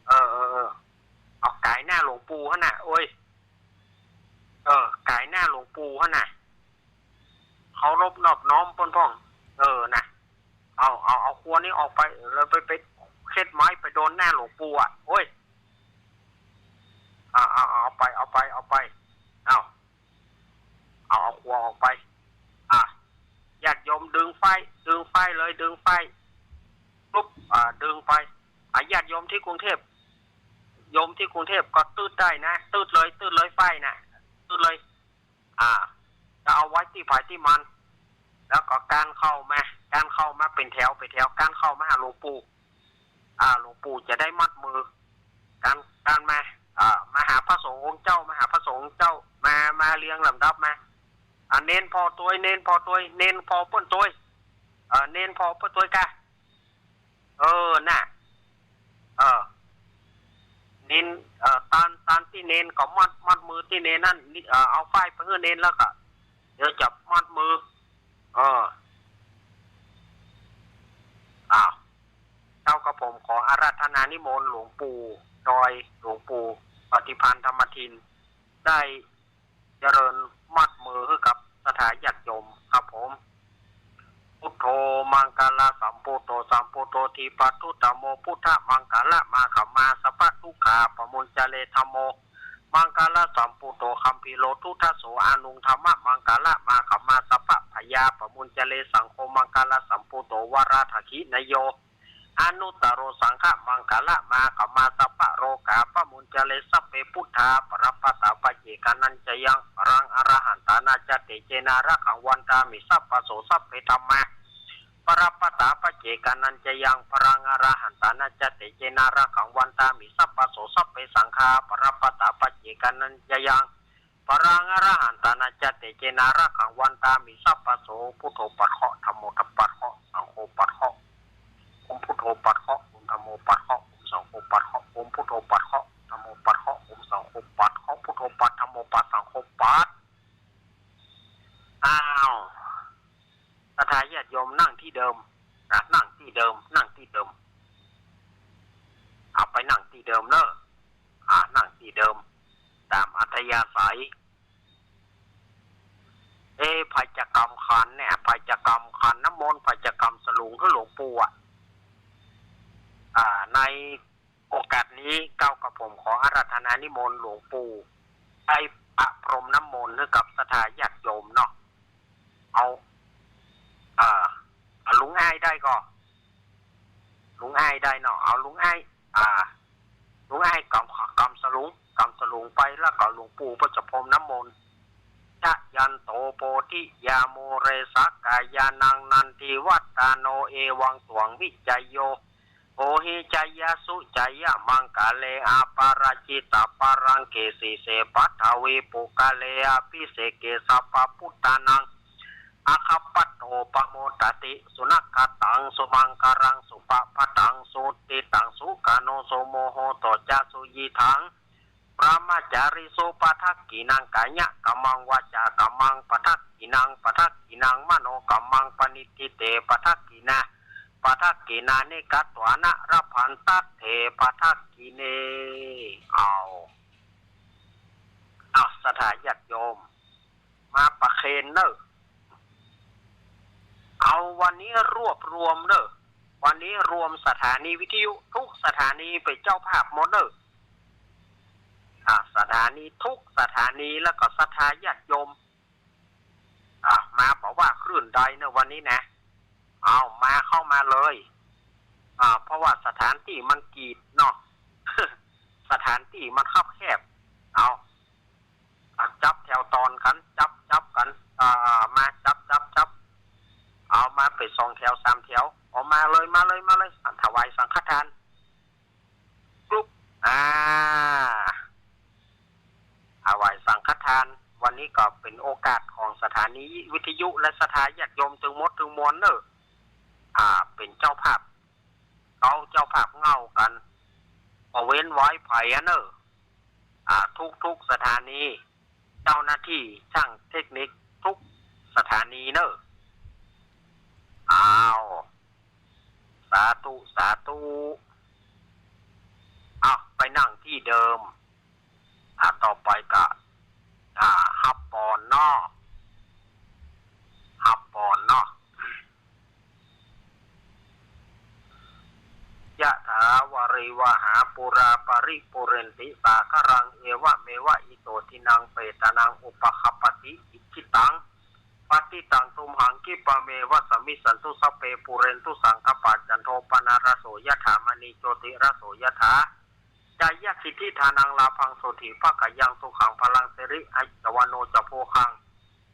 เออ เออ เออ เอาก๋ายหน้าหลวงปู่หั้นน่ะ โอ้ย เออ ก๋ายหน้าหลวงปู่หั้นน่ะ เคารพนอบน้อมเปิ้นพ่อง เออ น่ะ เอา เอา เอาขวดนี้ออกไป แล้วไป ไปเช็ดไม้ไปโดนหน้าหลวงปู่อ่ะ โอ้ย อ่า เอา เอาไป เอาไป เอาไป เอา เอา เอาขวดออกไป อ่ะ ญาติโยมดึงไฟ ดึงไฟเลย ดึงไฟ ปุ๊บ อ่า ดึงไป อ่ะ ญาติโยมตี้กรุงเทพฯ โยมตี้กรุงเทพฯ ก็ตื๊ดได้นะ ตื๊ดเลย ตื๊ดเลยไฟน่ะ ตื๊ดเลย อ่า จะเอาไว้ตี้ใผตี้มัน แล้วก็กานเข้ามา กานเข้ามาเป๋นแถว เป๋นแถว กานเข้ามาหาหลวงปู่ อ่า หลวงปู่จะได้มัดมือ กาน กานมา อ่า มาหาพระสงฆ์องค์เจ้า มาหาพระสงฆ์องค์เจ้า มา มาเรียงลำดับมา อ่า เณรผ่อตวย เณรผ่อตวย เณรผ่อเปิ้นตวย เอ่อ เณรผ่อเปิ้นตวยกา เออ น่ะ เออ เณร เอ่อ ตาน ตานตี้เณรก็มัด มัดมือตี้เณรหั้น นี่ เอ่อ เอาฝ้ายไปหื้อเณรแล้วก็ เดี๋ยวจะมัดมือ เออ อ้าว เจ้ากระผมขออาราธนานิมนต์หลวงปู่ดอย หลวงปู่ปฏิภาณธรรมทิน ได้เจริญมัดมือหื้อกับศรัทธาญาติโยมครับผม พุทโธ มังคละสัมพุทโธ สัมพุทโธ ทีปทุตโธ ธัมโม พุทธมังคละมาขมา สัพพะทุกขาปมุญจเร ธัมโม มังคละสัมพุทโธ คัมภีโร ทุตโธ อนุง ธัมมะมังคละมาขมา สัพพะพยาปมุญจเร สังโฆ มังคละสัมพุทโธ วาราถกิณโย อนุตตโร สังฆมังคละมาขมา สัพพะโรกาปมุญจเร สัพเพพุทธาปรัปปตา ปัจเจกานัญจยัง ปรังอรหันตานัญจะ เตเจนะ รักขัง วันตามิ สัพพะโส สัพเพธัมมา ปรัปปตา ปัจเจกานัญจยัง ปรังอรหันตานัญจะ เตเจนะ รักขัง วันตามิ สัพพะโส สัพเพสังฆาปรัปปตา ปัจเจกานัญจยัง ปรังอรหันตานัญจะ เตเจนะ รักขัง วันตามิ สัพพะโส พุทโธปัดเคราะห์ ธัมโมปัดเคราะห์ สังโฆปัดเคราะห์ โอมพุทโธปัดเคราะห์ โอมธัมโมปัดเคราะห์ โอมสังโฆปัดเคราะห์ โอมพุทโธปัดเคราะห์ ธัมโมปัดเคราะห์ โอมสังโฆปัดเคราะห์ พุทโธปัด ธัมโมปัด สังโฆปัด อ้าว ศรัทธาญาติโยมนั่งตี้เดิมนะ นั่งตี้เดิม นั่งตี้เดิม เอาไปนั่งตี้เดิมเนาะ อ่า นั่งตี้เดิม ต๋ามอัธยาศัย เอ๊ะ ใผจะกำขันเนี่ย ใผจะกำขันน้ำมนต์ ใผจะกำสลุงหื้อหลวงปู่อะ อ่า ในโอกาสนี้เจ้ากระผมขออาราธนานิมนต์หลวงปู่ ได้ประพรมน้ำมนต์หื้อกับศรัทธาญาติโยมเนาะ เอา อ่า เอาลุงอ้ายได้ก่อ ลุงอ้ายได้เนาะ เอาลุงอ้าย อ่า ลุงอ้ายกำ กำสลุง กำสลุงไป แล้วก็หลวงปู่เปิ้นจะพรมน้ำมนต์ ยันโตโพธิยามูเล สักกายานังนันทิวัฏฏาโน เอวังตวังวิจโย โหหิ จายะสุ จายะมังคะเล อปาราจิตะปาลังเก สีเส ปัทวีปุคคเล อภิเสเก สัพพะปุทธานัง อะคะปัตโต ปะโมดะติ สุนะคะตัง สุมังคะลัง สุภะพะตัง สุหุตติตัง สุขานุ สุโมโหโต จะ สุยิทัง พระมะจาริสุ ปะทักขิณัง กายะกัมมัง วาจากัมมัง ปะทักขิณัง ปะทักขิณัง มโนกัมมัง ปะณิฏฐิเต ปะทักขิณา ปะทักขิณานิ กัตวานะ ละพันตัตเถ ปะทักขิเณ เอา เอา ศรัทธาญาติโยม มาประเคนเน่อ เอา วันนี้รวบรวมเน่อ วันนี้รวมสถานีวิทยุทุกสถานีเป๋นเจ้าภาพหมดเน่อ อ่า สถานีทุกสถานี แล้วก็ศรัทธาญาติโยม อ่า มาบอกว่าคลื่นใดเน่อวันนี้นะ เอา มาเข้ามาเลย อ่า เพราะว่าสถานตี้มันกีดเนาะ สถานตี้มันคับแคบ เอา อ่ะ จับแถวต๋อนกั๋น จับ จับกั๋น อ่า มา จับ จับ จับ เอา มาเป๋นสองแถวสามแถว เอา มาเลย มาเลย มาเลย อ่ะ ถวายสังฆทาน กรุบ อ่า ถวายสังฆทาน วันนี้ก็เป๋นโอกาสของสถานีวิทยุและศรัทธาญาติโยมตึงหมดตึงมวลเน่อ อ่า เป๋นเจ้าภาพ เฮาเจ้าภาพเหง้ากั๋น บ่เว้นว้อยใผอะเน่อ อ่า ทุกๆ สถานี เจ้าหน้าตี้จ้างเทคนิคทุกสถานีเน่อ อ้าว สาธุ สาธุ อ้าว ไปนั่งตี้เดิม อ่า ต่อไปก็ อ่า ฮับปอนเนาะ ฮับปอนเนาะ ยะถาวาริวหาปูรา ปะริปูเรนติสาคะรัง เอวะเมวะอิโต ทินังเปตานัง อุปะคัปปะติ อิจฉิตัง ปัตติตัง ตุมหัง คิปะเมวะสะมิชฌันตุ สัพเพ ปูเรนตุ สังคะปา จันโท ปะนะระโส ยะถา มะณี โจติระโส ยะถา จายะสิทธิ ถานัง ลาภัง โสติ ภะคะยัง สุขัง พะลัง สิริ อายุ จะ วัณโณ จะ โภคัง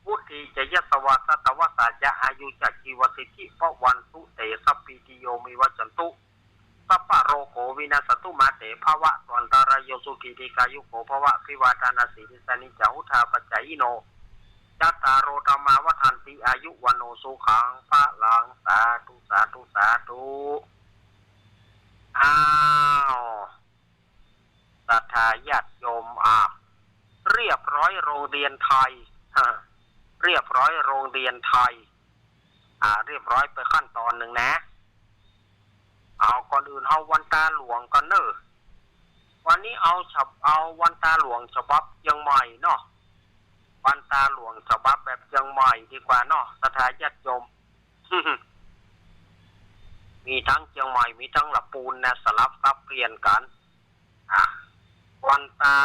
วุฒี จะ ยะสะวา สะตะวะสะ จะ อายุ จะ จีวะสิทธิ ภะวันตุ เต สัพพีติโย วิวัชชันตุ สัพพะโรโค วินัสสะตุ มา เต ภะวัตวันตะราโย สุขี ทีฆายุโก ภะวะ อภิวาทะนะสีลิสสะ นิจจัง วุฑฒาปะจายิโน จัตตาโร ธัมมา วัฑฒันติ อายุ วัณโณ สุขัง พะลัง สาธุ สาธุ สาธุ อ้าว ศรัทธาญาติโยม อ่ะ เรียบร้อยโรงเรียนไทย เรียบร้อยโรงเรียนไทย อ่า เรียบร้อยไปขั้นต๋อนนึ่งนะ เอา ก่อนอื่นเฮาวันตาหลวงก่อนเน่อ วันนี้เอาฉะ- เอาวันตาหลวงฉบับเจียงใหม่เนาะ วันตาหลวงฉบับแบบเจียงใหม่ดีกว่าเนาะ ศรัทธาญาติโยม มีตึงเจียงใหม่ มีตึงละปูนนะ สลับสับเปลี่ยนกั๋น อ่ะ วันตา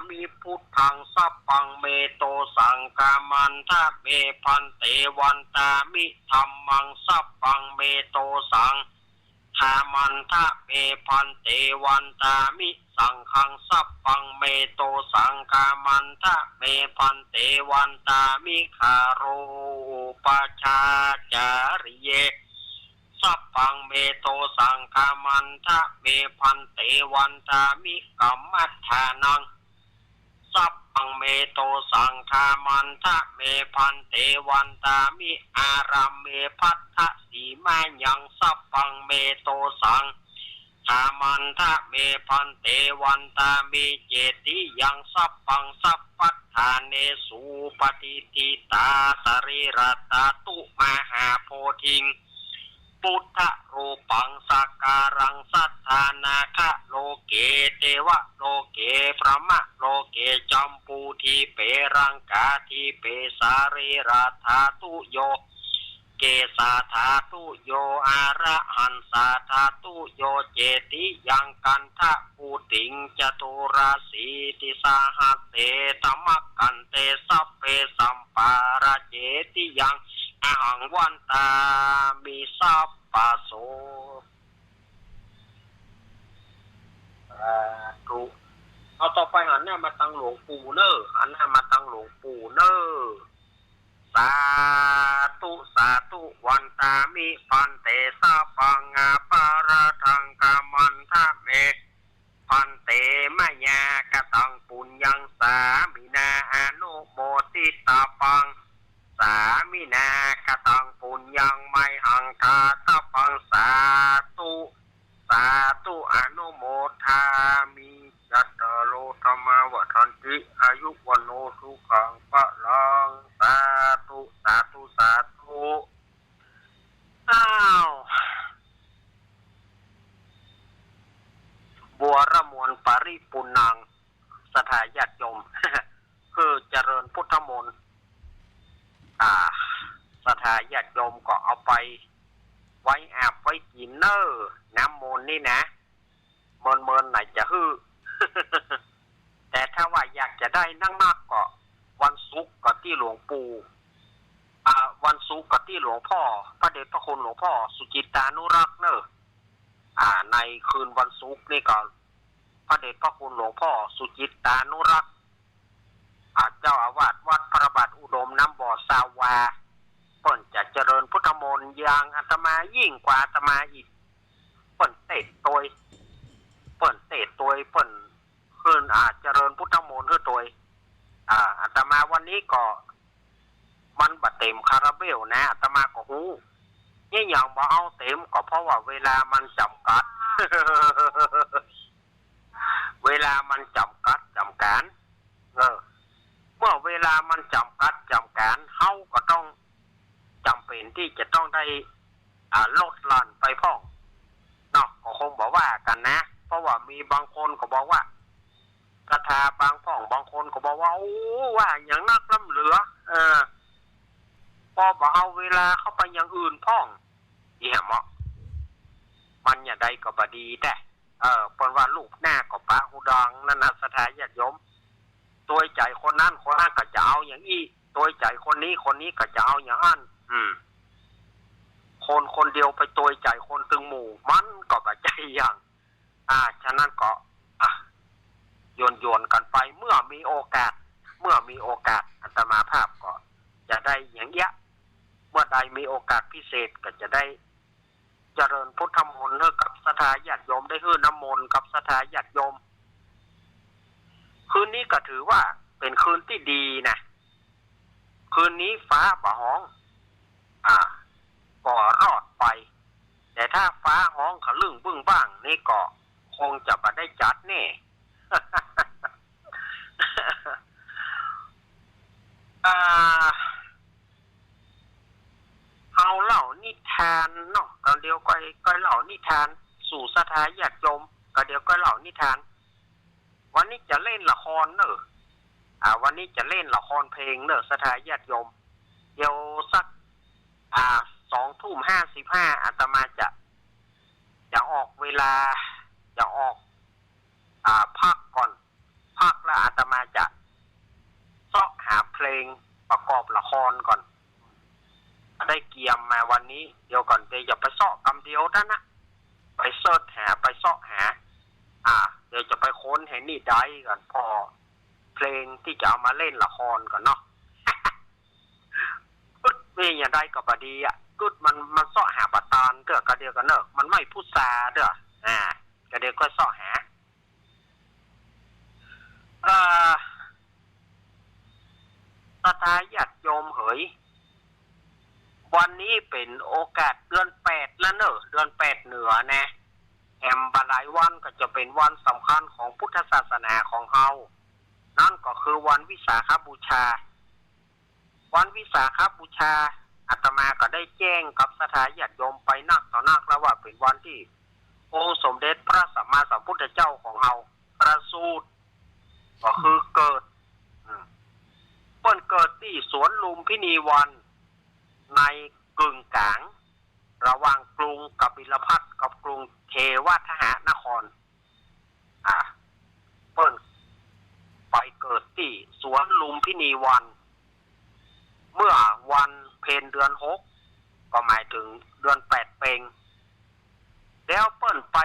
มิพุทธัง สัพพังเมโตสังฆามันทะเมภันเต วันตามิธัมมัง สัพพังเมโตสังฆามันทะเมภันเต วันตามิสังฆัง สัพพังเมโตสังฆามันทะเมภันเต วันตามิคารูปะชาจาริเย สัพพังเมโตสังฆามันทะเมภันเต วันตามิกัมมัฏฐานัง สัพพังเมโตสังฆามันทะเมภันเต วันตามิอารามเม ภัทธสีมายัง สัพพังเมโตสังฆามันทะเมภันเต วันตามิเจติยัง สัพพัง สัพพัฏฐาเนสุ ปะติฏฐิตา สะรีระธาตุ มหาโพธิง พุทธรูปัง สักการัง สัตถานาคะโลเก เทวะโลเก พรหมะโลเก จัมปูทีเป รังกาทีเป สะรีระธาตุโย เกสาธาตุโย อะระหังสาธาตุโย เจติยัง กันทะปูติง จตุราสีติสหัสเส ธรรมะกันเต สัพเพ สัปปารา เจติยัง อะหัง วันตามิ สัพพะโส สาธุ พ เอาต่อไปหันหน้ามาตังหลวงปู่เน่อ หันหน้ามาตังหลวงปู่เน่อ สาธุ สาธุ วันตามิ ภันเต สัพพัง อปาราธัง ขมันทะเม ภันเต มะยากะตัง ปุญญัง สามินา อนุโมทิตาปัง สามินา กะตัง ปุญญัง มะหัง ทาตาปัง สาธุ สาธุ อนุโมทามิ จัตตาโร ธัมมา วัฑฒันติ อายุ วัณโณ สุขัง พลัง สาธุ สาธุ สาธุ อ้าว บัวรมวลปริปุณณัง ศรัทธาญาติโยม คือเจริญพุทธมนต์ อ่า ศรัทธาญาติโยมก็เอาไปไว้อาบไว้กิ๋นเน่อ น้ำมนต์นี่นะ เมินๆ หน่อยจะหื้อ แต่ถ้าว่าอยากจะได้นักๆ ก็วันศุกร์ก็ตี้หลวงปู่ อ่า วันศุกร์ก็ตี้หลวงพ่อ พระเดชพระคุณหลวงพ่อสุจิตตานุรักษ์เน่อ อ่า ในคืนวันศุกร์นี่ก็ พระเดชพระคุณหลวงพ่อสุจิตตานุรักษ์ อ่า เจ้าอาวาสวัดพระบาทอุดมน้ำบ่อซาวา เปิ้นจะเจริญพุทธมนต์อย่างอาตมายิ่งกว่าอาตมาอีก เปิ้นเตศน์ตวย เปิ้นเตศน์ตวย เปิ้นขึ้น อ่า เจริญพุทธมนต์หื้อตวย อ่า อาตมาวันนี้ก็ มันบ่เต็มคาราเบลนะ อาตมาก็ฮู้ นี่ยังบ่เอาเต็มก็เพราะว่าเวลามันจ๋ำกัด เวลามันจ๋ำกัดจ๋ำกั๋น เออ เมื่อเวลามันจ๋ำกัดจ๋ำกั๋น เฮาก็ต้องจ๋ำเป๋นตี้จะต้องได้ อ่า ลดหลั่นไปพ่องเนาะ ก็คงบ่ว่ากั๋นนะ เพราะว่ามีบางคนก็บอกว่า ศรัทธาบางพ่องบางคนก็บอกว่า โอ้ ว่าอย่างนักล้ำเหลือ เออ ปอบ่เอาเวลาเข้าไปอย่างอื่นพ่อง อีแหมเหมาะ มันอย่างใดก็บ่ดีแต๊ เออ เปิ้นว่าลูบหน้าก็ปะฮูดอง นั่นนะ ศรัทธาญาติโยม ตวยใจ๋คนนั้น คนนั้นก็จะเอาอย่างอี้ ตวยใจ๋คนนี้ คนนี้ก็จะเอาอย่างอั้น อืม คนคนเดียวไปตวยใจ๋คนตึงหมู่ มันก็บ่ใจ้อย่าง อ่า ฉะนั้นก็ อ่ะ หยวนๆ กั๋นไป เมื่อมีโอกาส เมื่อมีโอกาส อาตมาภาพก็จะได้อย่างเอี้ย เมื่อใดมีโอกาสพิเศษก็จะได้ เจริญพุทธมนต์หื้อกับศรัทธาญาติโยม ได้หื้อน้ำมนต์กับศรัทธาญาติโยม คืนนี้ก็ถือว่าเป๋นคืนตี้ดีนะ คืนนี้ฟ้าบ่ฮ้อง อ่า ก็รอดไป แต่ถ้าฟ้าฮ้องขะลึ่งบึ้งบ้างนี่ก็คงจะบ่ได้จัดแน่ อ่า เอาเล่านิทานเนาะ ก็เดี๋ยวก้อย ก้อยเล่านิทานสู่ศรัทธาญาติโยม ก็เดี๋ยวก้อยเล่านิทาน วันนี้จะเล่นละครเน่อ อ่า วันนี้จะเล่นละครเพลงเน่อ ศรัทธาญาติโยม เดี๋ยวสัก อ่า สองทุ่มห้าสิบห้า อาตมาจะ จะออกเวลา จะออก อ่า พักก่อน พักแล้วอาตมาจะเซาะหาเพลงประกอบละครก่อน ได้เกียมมาวันนี้ เดี๋ยวก่อน เดี๋ยวจะไปเซาะกำเดียวเต้านะ ไปเสิร์ชหา ไปเซาะหา อ่า เดี๋ยวจะไปค้นหื้อนี่ได้ก่อน ปอเพลงตี้จะเอามาเล่นละครก่อนเนาะ กึ๊ดมีอย่างใดก็บ่ดีอะ กึ๊ดมัน มันเซาะหาบ่ตานเตื้อ ก็เดี๋ยวก่อนเน่อ มันไม่พูดซาเตื้อ อ่า ก็เดี๋ยวก้อยเซาะหา เอ่อ ศรัทธาญาติโยมเหย วันนี้เป๋นโอกาสเดือนแปดแล้วเน่อ เดือนแปดเหนือนะ แหมบ่หลายวันก็จะเป๋นวันสำคัญของพุทธศาสนาของเฮา นั่นก็คือวันวิสาขบูชา วันวิสาขบูชา อาตมาก็ได้แจ้งกับศรัทธาญาติโยมไปนักต่อนักแล้วว่าเป๋นวันตี้องค์สมเด็จพระสัมมาสัมพุทธเจ้าของเฮาประสูติ ก็คือเกิด อืม เปิ้นเกิดตี้สวนลุมพินีวัน ในกึ่งก๋าง ระหว่างกรุงกบิลพัสดุ์กับกรุงเทวทหนคร อ่า เปิ้นไปเกิดตี้สวนลุมพินีวัน เมื่อวันเพ็ญเดือนหก ก็หมายถึงเดือนแปดเปง แล้วเปิ้นไป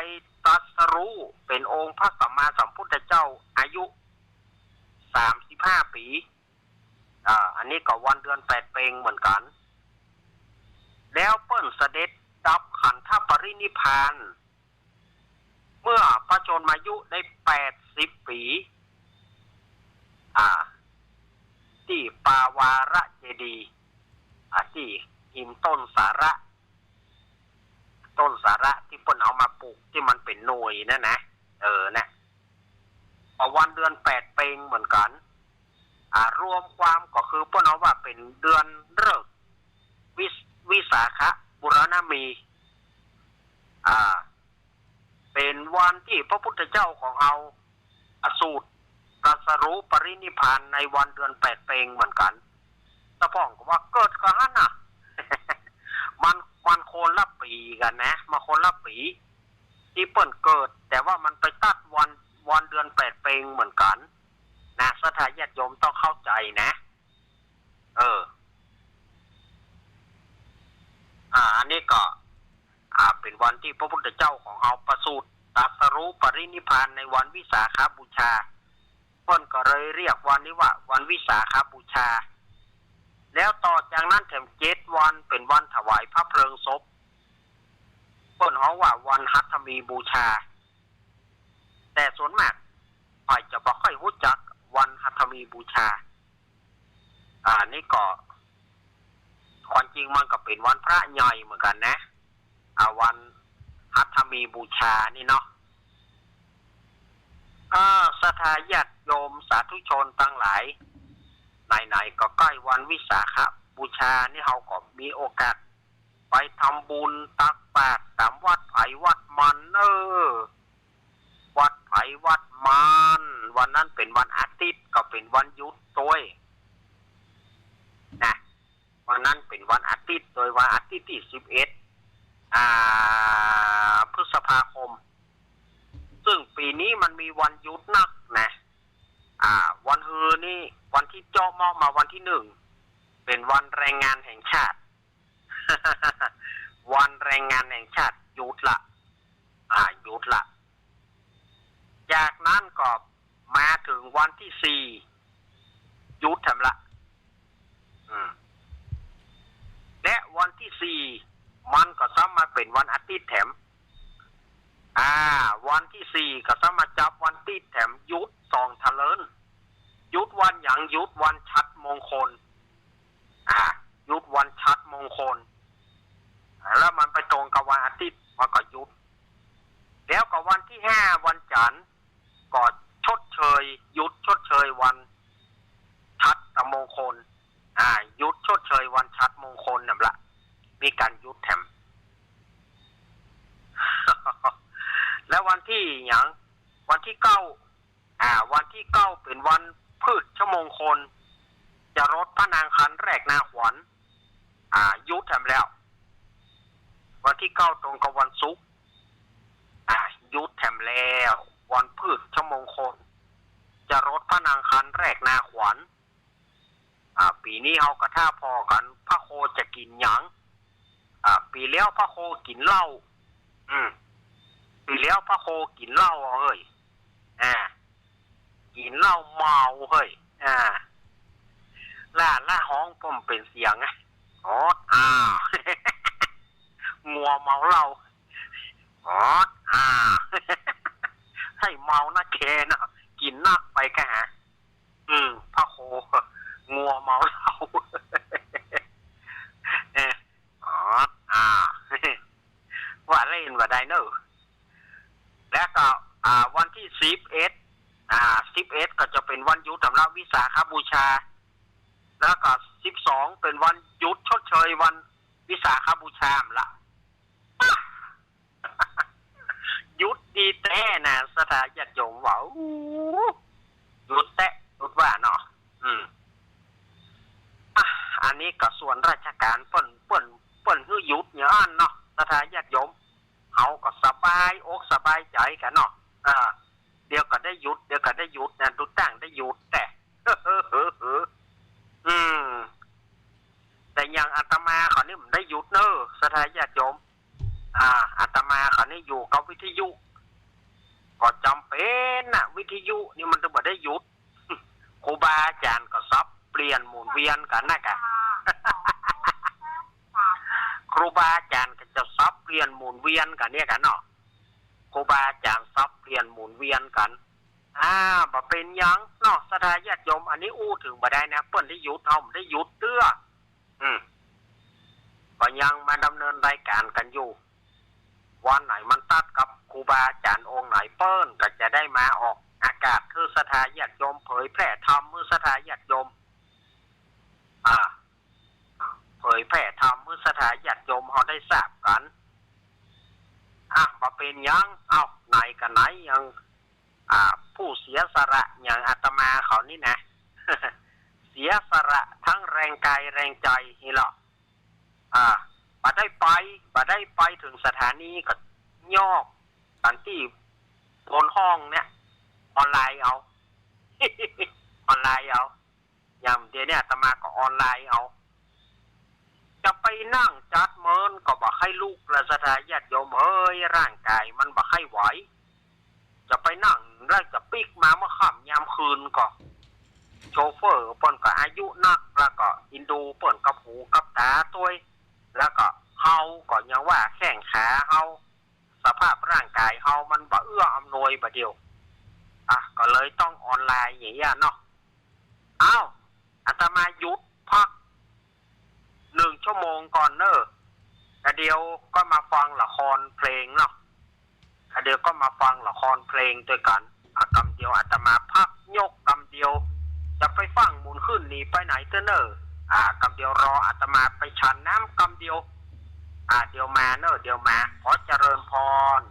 ตรัสรู้เป๋นองค์พระสัมมาสัมพุทธเจ้า อายุ ห้าปี๋ อ่า อันนี้ก็วันเดือนแปดเพ็งเหมือนกั๋น แล้วเปิ้นเสด็จดับขันธปรินิพพาน เมื่อพระชนมายุได้แปดสิบปี๋ อ่า ตี้ปาวาระเจดีย์ อ่า ตี้หิมต้นสาระ ต้นสาระตี้เปิ้นเอามาปลูกตี้มันเป๋นหน่วยนั่นนะ เออ นะ ก็วันเดือนแปดเพ็งเหมือนกั๋น อ่า รวมความก็คือเปิ้นเอาว่าเป๋นเดือนฤกษ์ วิส- วิสาขบูรณมี อ่า เป๋นวันตี้พระพุทธเจ้าของเฮาประสูติตรัสรู้ปรินิพพานในวันเดือนแปดเพ็งเหมือนกั๋น ตะพ่องก็ว่าเกิดก่อหั้นน่ะ มัน มันคนละปี๋กั๋นนะ มันคนละปี๋ตี้เปิ้นเกิด แต่ว่ามันไปตัดวัน วันเดือนแปดเพ็งเหมือนกั๋นนะ ศรัทธาญาติโยมต้องเข้าใจ๋นะ เออ อ่า อันนี้ก็ อ่า เป๋นวันตี้พระพุทธเจ้าของเฮาประสูติตรัสรู้ปรินิพพานในวันวิสาขบูชา เปิ้นก็เลยเรียกวันนี้ว่าวันวิสาขบูชา แล้วต่อจากนั้นแถมเจ็ดวันเป๋นวันถวายพระเพลิงศพ เปิ้นฮ้องว่าวันหัตถมีบูชา แต่ส่วนมากข้อยจะบ่ค่อยฮู้จักวันหัตถมีบูชา อ่า นี่ก็ ความจริงมันก็เป๋นวันพระใหญ่เหมือนกั๋นนะ อ่า วันหัตถมีบูชานี่เนาะ อ่า ศรัทธาญาติโยมสาธุชนตังหลาย ไหนๆ ก็ใก้วันวิสาขบูชานี่ เฮาก็มีโอกาสไปทำบุญตักบาตรต๋ามวัดใผวัดมันเน่อ วัดใผวัดมัน วันนั้นเป๋นวันอาทิตย์ ก็เป๋นวันหยุดตวยนะ วันนั้นเป๋นวันอาทิตย์ ตวยวันอาทิตย์ตี้สิบเอ็ด อ่า พฤษภาคม ซึ่งปี๋นี้มันมีวันหยุดนักนะ อ่า วันฮือนี่ วันตี้เจาะเหมาะมาวันตี้หนึ่ง เป๋นวันแรงงานแห่งชาติ วันแรงงานแห่งชาติหยุดละ อ่า หยุดละ จากนั้นก็มาเถิงวันตี้สี่ หยุดแถมละ อืม และวันตี้สี่ มันก็ซ้ำมาเป๋นวันอาทิตย์แถม อ่า วันตี้สี่ ก็ซ้ำมาจับวันตี้แถม หยุดสองเถิง หยุดวันหยัง หยุดวันฉัตรมงคล อ่า หยุดวันฉัตรมงคล แล้วมันไปตรงกับวันอาทิตย์ มันก็หยุด แล้วก็วันตี้ห้า วันจันทร์ ก็ชดเชย หยุดชดเชยวันฉัตรมงคล อ่า หยุดชดเชยวันฉัตรมงคลนั่นละ มีก๋านหยุดแถม แล้ววันตี้หยัง วันตี้เก้า อ่า วันตี้เก้าเป๋นวันพฤชมงคล จรดพระนางคันแรกนาขวัญ อ่า หยุดแถมแล้ว วันตี้เก้าตรงกับวันศุกร์ อ่า หยุดแถมแล้ว วันพฤชมงคล จรดพระนางคันแรกนาขวัญ อ่า ปี๋นี้เฮาก็ถ้าผ่อกั๋น พระโคจะกิ๋นหยัง อ่า ปี๋แล้วพระโคกิ๋นเหล้า อืม ปี๋แล้วพระโคกิ๋นเหล้าเฮ้ย อ่า กิ๋นเหล้าเมาเฮ้ย อ่า ล่า ล่าฮ้องป้อมเป๋นเสียงอะ ออดอ้า งัวเมาเหล้า ออดอ้า ใค่เมานักแลเนาะ กิ๋นนักไปกะหา อืม พระโค งัวเมาเหล้า เออ ออดอ้า ว่าเล่นว่าได้เนอะ แล้วก็ อ่า วันตี้สิบเอ็ด อ่า สิบเอ็ด ก็จะเป๋นวันหยุดสำหรับวิสาขบูชา แล้วก็สิบสอง เป๋นวันหยุดชดเชยวันวิสาขบูชาละ หยุดดีแต๊นะ ศรัทธาญาติโยมว่า อู้ หยุดแต๊ หยุดว่าเนาะ อืม อ่ะ อันนี้ก็ส่วนราชก๋านเปิ้น เปิ้น เปิ้นหื้อหยุดอย่างอั้นเนาะ ศรัทธาญาติโยม เฮาก็สบายอกสบายใจ๋กั๋นเนาะ อ่า เดี๋ยวก็ได้หยุด เดี๋ยวก็ได้หยุดนะ ดูตั้งได้หยุดแต๊ อืม แต่อย่างอาตมาเขานี่บ่ได้หยุดเนอะ ศรัทธาญาติโยม อ่า อาตมาเขานี่อยู่กับวิทยุ ก็จ๋ำเป๋นนะ วิทยุนี่มันต้องบ่ได้หยุด ครูบา อาจ๋ารย์ก็สับเปลี่ยนหมุนเวียนกั๋นนะกะ ครูบาอาจ๋ารย์ก็จะสับเปลี่ยนหมุนเวียนกั๋นเนี่ยกั๋นเนาะ ครูบาอาจ๋ารย์สับเปลี่ยนหมุนเวียนกั๋น อ่า บ่เป๋นหยังเนาะ ศรัทธาญาติโยม อันนี้อู้เถิงบ่ได้นะ เปิ้นได้หยุด เฮาบ่ได้หยุดเตื้อ อืม ก็ยังมาดำเนินรายการกั๋นอยู่ วันไหนมันตัดกับครูบาอาจ๋ารย์องค์ไหน เปิ้นก็จะได้มาออกอากาศหื้อศรัทธาญาติโยม เผยแผ่ธรรมหื้อศรัทธาญาติโยม อ่า เผยแผ่ธรรมหื้อศรัทธาญาติโยมเฮาได้ทราบกั๋น อ่ะ บ่เป๋นหยัง เอ้า ไหนกะไหน ยัง อ่า ผู้เสียสละอย่างอาตมาเขานี่นะ เสียสละทั้งแรงกายแรงใจ๋นี่แหละ อ่า บ่ได้ไป บ่ได้ไปเถิงสถานีก็ยอกกั๋นตี้บนห้องเนี่ย ออนไลน์เอา ออนไลน์เอา ยามเดี๋ยวนี้อาตมาก็ออนไลน์เอา จะไปนั่งจัดเมินก็บ่ใค่ลุกละศรัทธาญาติโยมเอ้ย ร่างกายมันบ่ใค่ไหว จะไปนั่งแล้วจะปิ๊กมาเมื่อค่ำยามคืนก็ โชเฟอร์เปิ้นก็อายุนัก แล้วก็อินดูเปิ้นกับหูกับต๋าตวย แล้วก็เฮาก็ยังว่าแข้งขาเฮา สภาพร่างกายเฮามันบ่เอื้ออำนวยบ่าเดี่ยว อ่ะ ก็เลยต้องออนไลน์อย่างเงี้ยเนาะ เอ้า อาตมาหยุดพักหนึ่งชั่วโมงก่อนเน่อ แล้วเดี๋ยวก็มาฟังละครเพลงเนาะ แล้วเดี๋ยวก็มาฟังละครเพลงตวยกั๋น อ่ะ กำเดียวอาตมาพักยกกำเดียว จะไปฟั่งหมุนขึ้นหนีไปไหนเตื้อเน่อ อ่ะ กำเดียวรออาตมาไปฉันน้ำกำเดียว อ่า เดี๋ยวมาเนอะ เดี๋ยวมา ขอเจริญพร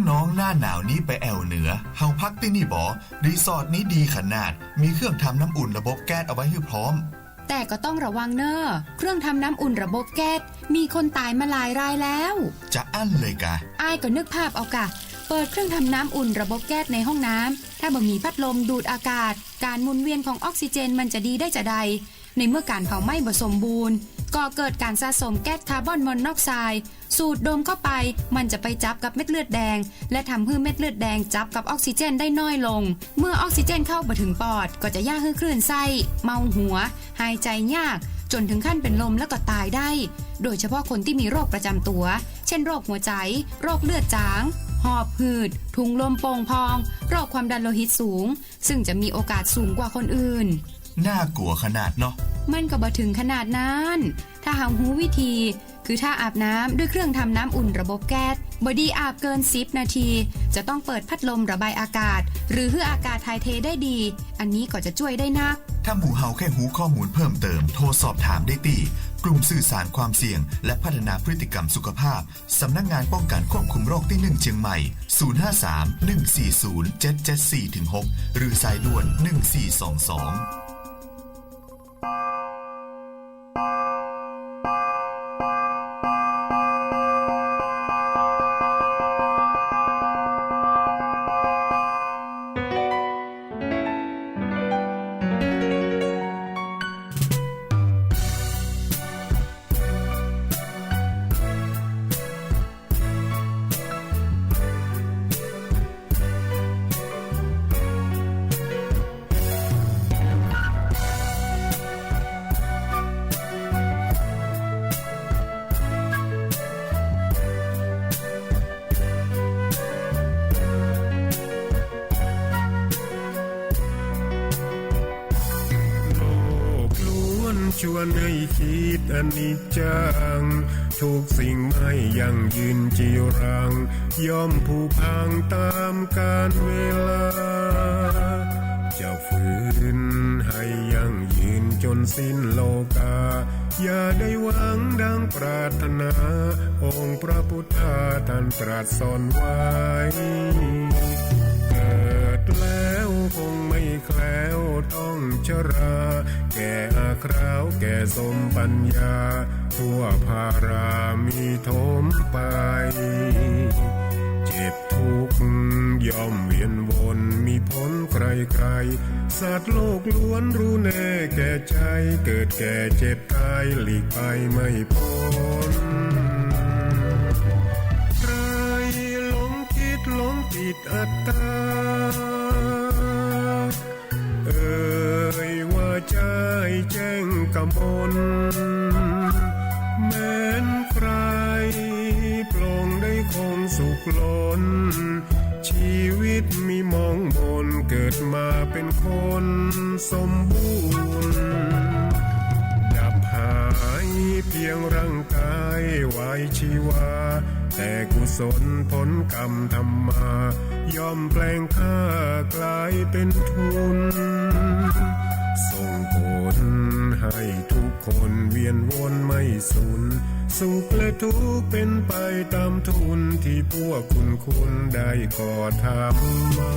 น้องๆ หน้าหนาวนี้ไปแอ่วเหนือ เฮาพักตี้นี่บ่ รีสอร์ทนี้ดีขนาด มีเครื่องทำน้ำอุ่นระบบแก๊สเอาไว้หื้อพร้อม แต่ก็ต้องระวังเน่อ เครื่องทำน้ำอุ่นระบบแก๊ส มีคนต๋ายมาหลายรายแล้ว จะอั้นเลยกา อ้ายก็นึกภาพเอากา เปิดเครื่องทำน้ำอุ่นระบบแก๊สในห้องน้ำ ถ้าบ่มีพัดลมดูดอากาศ ก๋านหมุนเวียนของออกซิเจนมันจะดีได้จาใด ในเมื่อก๋านเผาไหม้บ่สมบูรณ์ ก่อเกิดก๋านสะสมแก๊สคาร์บอนมอนอกไซด์ สูดดมเข้าไป มันจะไปจับกับเม็ดเลือดแดง และทำหื้อเม็ดเลือดแดงจับกับออกซิเจนได้น้อยลง เมื่อออกซิเจนเข้าบ่ถึงปอด ก็จะเยียะหื้อคลื่นไส้ เมาหัว หายใจ๋ยาก จ๋นถึงขั้นเป๋นลมแล้วก็ต๋ายได้ โดยเฉพาะคนตี้มีโรคประจ๋ำตั๋ว เช่น โรคหัวใจ๋ โรคเลือดจ๋าง หอบหืด ถุงลมโป่งพอง โรคความดันโลหิตสูง ซึ่งจะมีโอกาสสูงกว่าคนอื่น น่ากลัวขนาดเนาะ มันก็บ่ถึงขนาดนั้น ถ้าเฮาฮู้วิธี คือถ้าอาบน้ำด้วยเครื่องทำน้ำอุ่นระบบแก๊ส บ่ดีอาบเกินสิบนาที จะต้องเปิดพัดลมระบายอากาศ หรือหื้ออากาศถ่ายเทได้ดี อันนี้ก็จะจ้วยได้นัก ถ้าหมู่เฮาแค่ฮู้ข้อมูลเพิ่มเติม โทรสอบถามได้ตี้ กลุ่มสื่อสารความเสี่ยง และพัฒนาพฤติกรรมสุขภาพ สำนักงานป้องกันควบคุมโรคตี้หนึ่งเชียงใหม่ ศูนย์ห้าสาม หนึ่งสี่ศูนย์ เจ็ดเจ็ดสี่ ถึง หก หรือสายด่วน หนึ่งสี่สองสอง โลกล้วนชวนให้คิดอนิจจัง ทุกสิ่งไม่ยั่งยืนจีรัง ย่อมผุพังตามกาลเวลา จะฝืนให้ยั่งยืนจนสิ้นโลกา อย่าได้หวังดังปรารถนา องค์พระพุทธาท่านตรัสสอนไว้ เกิดแล้วคงไม่แคล้วต้องชรา แก่อาคราวแก่สมปัญญา ทั่วพารามีถมไป เจ็บทุกข์ย่อมเวียนวน มีผลใคร่ๆ สัตว์โลกล้วนรู้แน่แก่ใจ เกิดแก่เจ็บตายหลีกไปไม่พ้น ใครหลงคิดหลงติดอัตตา เอ่ยว่าใจ้แจ้งกมล แม้นใคร่ปลงได้คงสุขล้น ชีวิตมีหมองหมน เกิดมาเป็นคนสมบูรณ์ ดับหายเพียงร่างกายวายชีวา แต่กุศลผลกรรมทำมา ย่อมแปลงค่ากลายเป็นทุน ส่งผลให้ทุกคนเวียนวนไม่สุน สุขและทุกข์เป็นไปตามทุน ที่พวกคุณคุณได้ก่อทำมา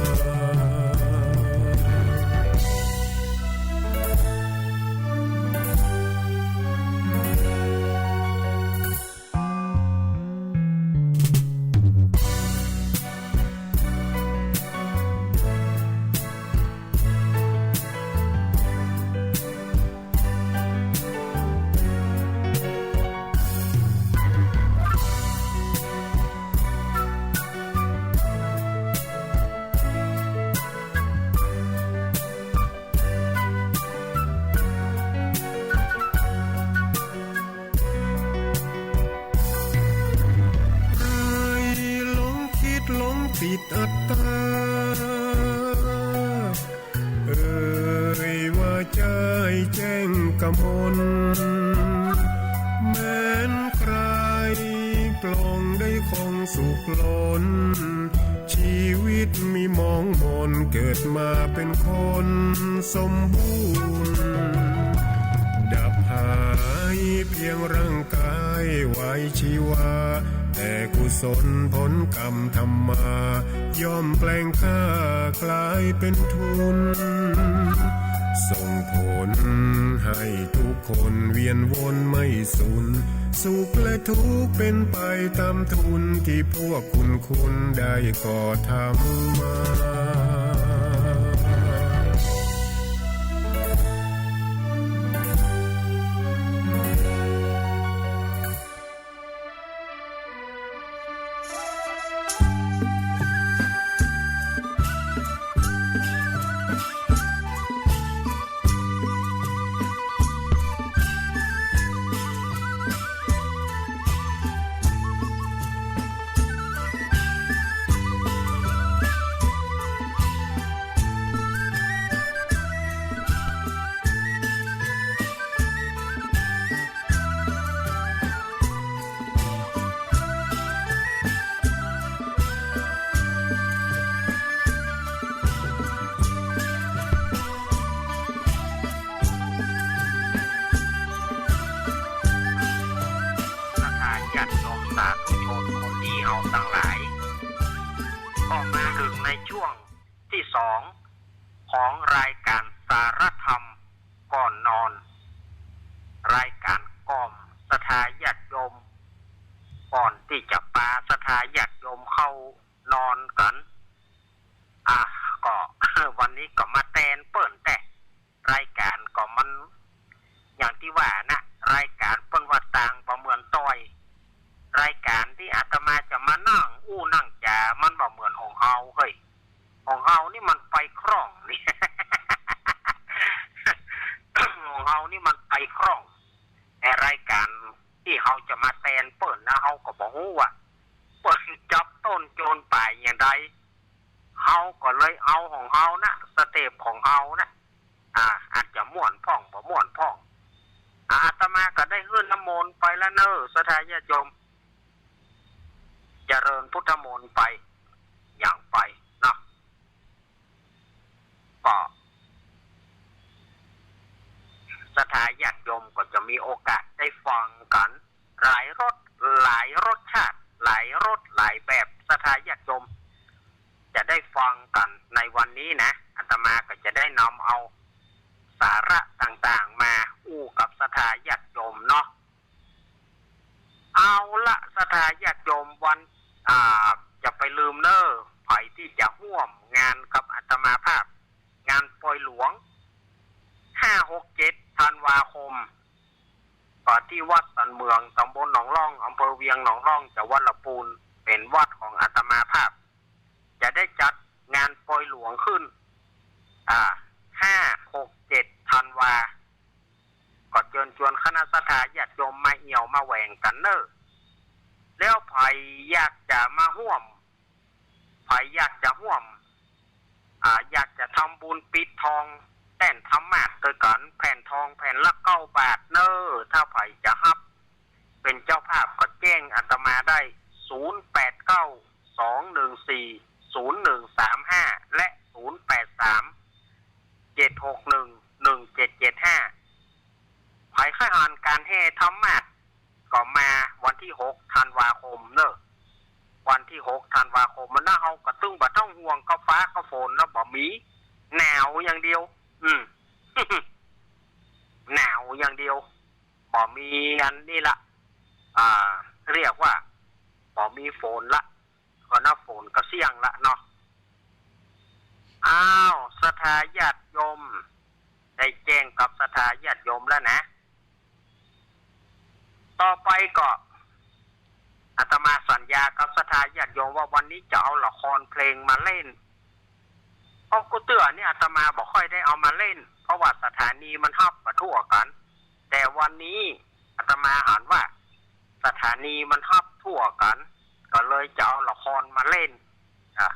ใครหลงคิดหลงติดอัตตา เอ่ยว่าใจ้แจ้งกมล แม้นใคร่ปลงได้คงสุขล้น ชีวิตมีหมองหมน เกิดมาเป็นคนสมบูรณ์ ดับหายเพียงร่างกายวายชีวา แต่กุศลผลกรรมทำมา ย่อมแปลงค่ากลายเป็นทุน ส่งผลให้ทุกคนเวียนวนไม่สุน สุขและทุกข์เป็นไปตามทุน ที่พวกคุณคุณได้ก่อทำมา ศรัทธาญาติโยมสาธุชนคนดีเฮาตังหลาย ก็มาเถิงในช่วงตี้สองของรายก๋านสารธรรมก่อนนอน รายก๋านกล่อมศรัทธาญาติโยม ก่อนตี้จะปาศรัทธาญาติโยมเข้านอนกั๋น อ่ะ ก็ วันนี้ก็มาแตนเปิ้นแต๊ รายก๋านก็มัน อย่างตี้ว่านะ รายก๋านเปิ้นว่าต่างบ่เหมือนตอย รายก๋านตี้อาตมาจะมานั่งอู้นั่งจ๋า มันบ่เหมือนของเฮาเฮ้ย ของเฮานี่มันไปคล่องนี่ ของเฮานี่มันไปคล่อง แต่รายก๋านตี้เฮาจะมาแตนเปิ้นนะ เฮาก็บ่ฮู้ว่าเปิ้นจับต้นโจนป๋ายอย่างใด เฮาก็เลยเอาของเฮานะ สเต็ปของเฮานะ อ่า อาจจะม่วนพ่องบ่ม่วนพ่อง อาตมาก็ได้หื้อน้ำมนต์ไปแล้วเน่อ ศรัทธาญาติโยม เจริญพุทธมนต์ไป อย่างไปเนาะ ก็ ศรัทธาญาติโยมก็จะมีโอกาสได้ฟังกั๋น หลายรส หลายรสชาติ หลายรส หลายแบบ ศรัทธาญาติโยม จะได้ฟังกั๋นในวันนี้นะ อาตมาก็จะได้นำเอาสาระต่างๆ มาอู้กับศรัทธาญาติโยมเนาะ เอาละ ศรัทธาญาติโยม วัน อ่า จะไป ลืมเน่อ ใผตี้จะฮ่วมงานกับอาตมาภาพ งานปอยหลวง ห้า หก เจ็ด ธันวาคม ก็ตี้วัดสันเหมือง ต๋ำบลหนองล่อง อำเภอเวียงหนองล่อง จังหวัดละปูน เป๋นวัดของอาตมาภาพ จะได้จัดงานปอยหลวงขึ้น อ่า ห้า หก เจ็ด ธันวา ก็เจิญจวนคณะศรัทธาญาติโยมมาเอี่ยวมาแหว่งกั๋นเน่อ แล้วใผอยากจะมาฮ่วม ใผอยากจะฮ่วม อ่า อยากจะทำบุญปิดทองแต้นธรรมาสน์ตวยกั๋น แผ่นทองแผ่นละเก้าบาทเน่อ ถ้าใผจะฮับเป๋นเจ้าภาพก็แจ้งอาตมาได้ ศูนย์ แปด เก้า สอง หนึ่ง สี่ ศูนย์ หนึ่ง สาม ห้า และ ศูนย์ แปด สาม เจ็ด หก หนึ่ง หนึ่ง เจ็ด เจ็ด ห้า ใผใค่หันก๋านแห่ธรรมาสน์ ก็มาวันตี้ หก ธันวาคมเน่อ วันตี้ หก ธันวาคม มันนะ เฮาก็ตึงบ่ต้องห่วงกับฟ้ากับฝนแล้ว บ่มี หนาวอย่างเดียว อืม หนาวอย่างเดียว บ่มีอันนี้ละ อ่า เรียกว่า บ่มีฝนละ ก็นับฝนก็เสี้ยงละเนาะ อ้าว ศรัทธาญาติโยม ได้แจ้งกับศรัทธาญาติโยมแล้วนะ ต่อไปก็ อาตมาสัญญากับศรัทธาญาติโยมว่าวันนี้จะเอาละครเพลงมาเล่น เพราะกู้เตื้อนี่อาตมาบ่ค่อยได้เอามาเล่น เพราะว่าสถานีมันฮับบ่ทั่วกั๋น แต่วันนี้อาตมาหันว่าสถานีมันฮับทั่วกั๋น ก็เลยจะเอาละครมาเล่น อ่ะ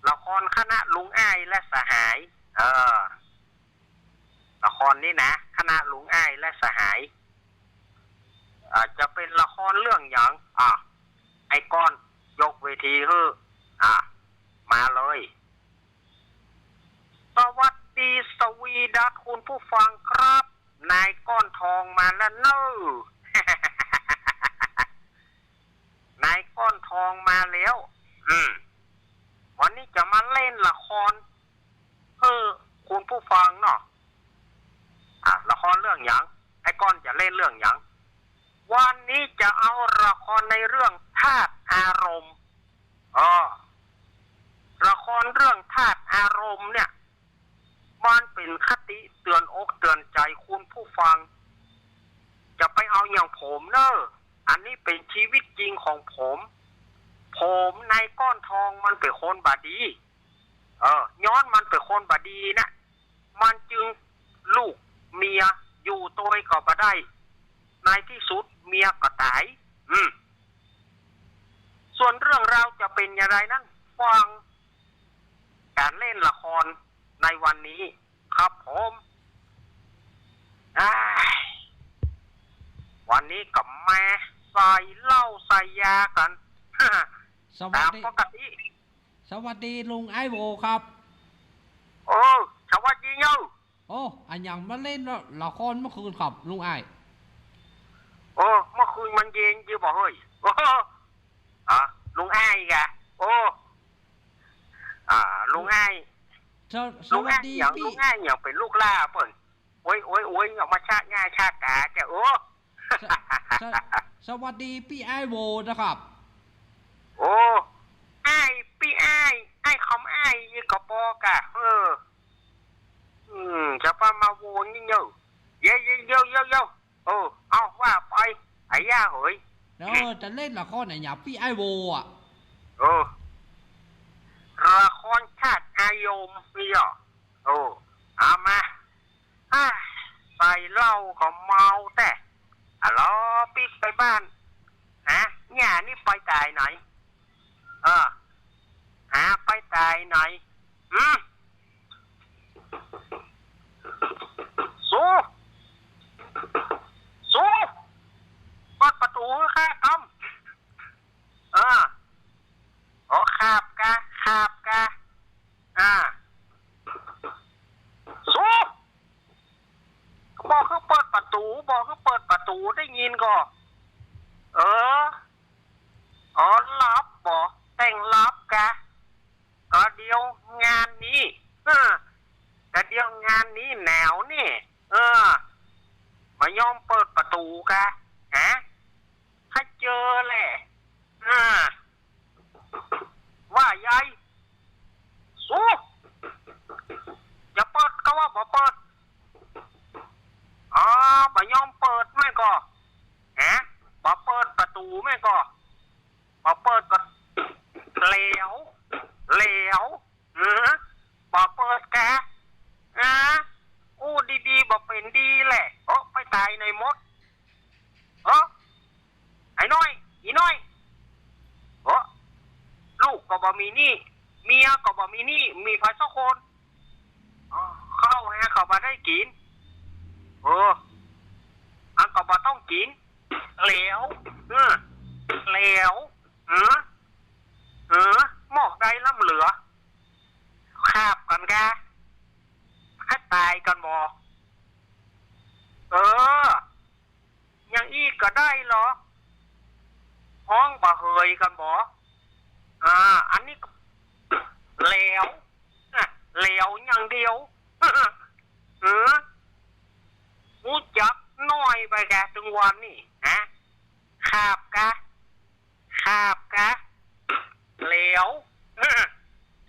ละครคณะลุงอ้ายและสหาย เออ ละครนี้นะ คณะลุงอ้ายและสหาย อ่า จะเป๋นละครเรื่องหยัง อ่ะ ไอ้ก้อนยกเวทีหื้อ อ่ะ มาเลย สวัสดีสวีดัสคุณผู้ฟังครับ นายก้อนทองมาแล้วเน่อ นายก้อนทองมาแล้ว อืม วันนี้จะมาเล่นละครหื้อคุณผู้ฟังเนาะ อ่ะ ละครเรื่องหยัง ไอ้ก้อนจะเล่นเรื่องหยัง วันนี้จะเอาละครในเรื่องธาตุอารมณ์ เออ ละครเรื่องธาตุอารมณ์เนี่ย มันเป๋นคติเตือนอกเตือนใจ๋คุณผู้ฟัง จะไปเอาอย่างผมเน่อ อันนี้เป๋นชีวิตจริงของผม ผมนายก้อนทองมันเป๋นคนบ่ดี เออ ย้อนมันเป๋นคนบ่ดีนะ มันจึงลูกเมียอยู่ตวยก็บ่ได้ ในตี้สุดเมียก็ต๋าย อืม ส่วนเรื่องราวจะเป๋นอย่างไรนั้น ฟังก๋านเล่นละครในวันนี้ครับผม อ้าย วันนี้ก็มาใส่เหล้าใส่ยากั๋น สวัสดี ต๋ามปกติ สวัสดีลุงอ้ายโวครับ โอ้ สวัสดีเน่อ โอ้ อะหยังมาเล่นละ ละครเมื่อคืนครับลุงอ้าย โอ้ เมื่อคืนมันเย็นจื้อบ่เฮ้ย โอ้ อ่ะ ลุงอ้ายกะ โอ้ อ่า ลุงอ้าย ส- สวัสดี ลุงอ้ายหยัง ปี้ ลุงอ้ายหยังเป๋นลูกหล้าเปิ้น โอ๊ย โอ๊ย โอ๊ย ออกมาชะหน้าชะต๋าแก โอ้ ส- ส- สวัสดีปี้อ้ายโวนะครับ โอ้ อ้าย ปี้อ้าย อ้ายคำอ้าย อีกก็ปอกะ เออ อืม จะปามาโวนี่เน่อ เย้ เย้ เย้ เย้ เย้ เออ เอาว่าไป ไอ้ย่าเหย เออ จะเล่นละครอะหยังปี้อ้ายโวอะ เออ ละครธาตุอารมณ์นี่เหรอ เออ เอามา อ่ะ ใส่เหล้าก็เมาแต๊ อ่ะ ลอปิ๊กไปบ้าน ฮะ เนี่ย นี่ไปต๋ายไหน เออ หาไปต๋ายไหน หืม สู สู เปิดประตู๋หื้อข้ากำ เออ อ๋อ ครับกะ ครับกะ อ่า สู บอกหื้อเปิดประตู๋ บอกหื้อเปิดประตู๋ ได้ยินก่อ เออ อ๋อ หลับบ่ แต่งหลับกะ ก็เดี๋ยวงานนี้ เออ ก็เดี๋ยวงานนี้หนาวนี่ เออ บ่ยอมเปิดประตู๋กะ ฮะ ใค่เจอแหละ เออ บ่เปิดก็ แหลว แหลว เออ บ่เปิดกา เออ อู้ดีๆ บ่เป๋นดีแหละ เออ ไปต๋ายไหนหมด เออ ไอ้น้อย อี่น้อย เออ ลูกก็บ่มีนี่ เมียก็บ่มีนี่ มีใผสักคน เออ ข้าวหาก็บ่ได้กิ๋น เออ อันก็บ่ต้องกิ๋น แหลว เออ แหลว เออ เออ หมอกได้ล้ำเหลือ ขาบกั๋นกา ใค่ต๋ายกั๋นบ่ เออ อย่างอี้ก็ได้เหรอ ฮ้องบ่าเหยกั๋นบ่ อ่า อันนี้ก็ แหลว อ่ะ แหลวอย่างเดียว เออ ฮู้จักน้อยไปกา ตึงวันนี้ ฮะ ขาบกา ขาบกา แหลว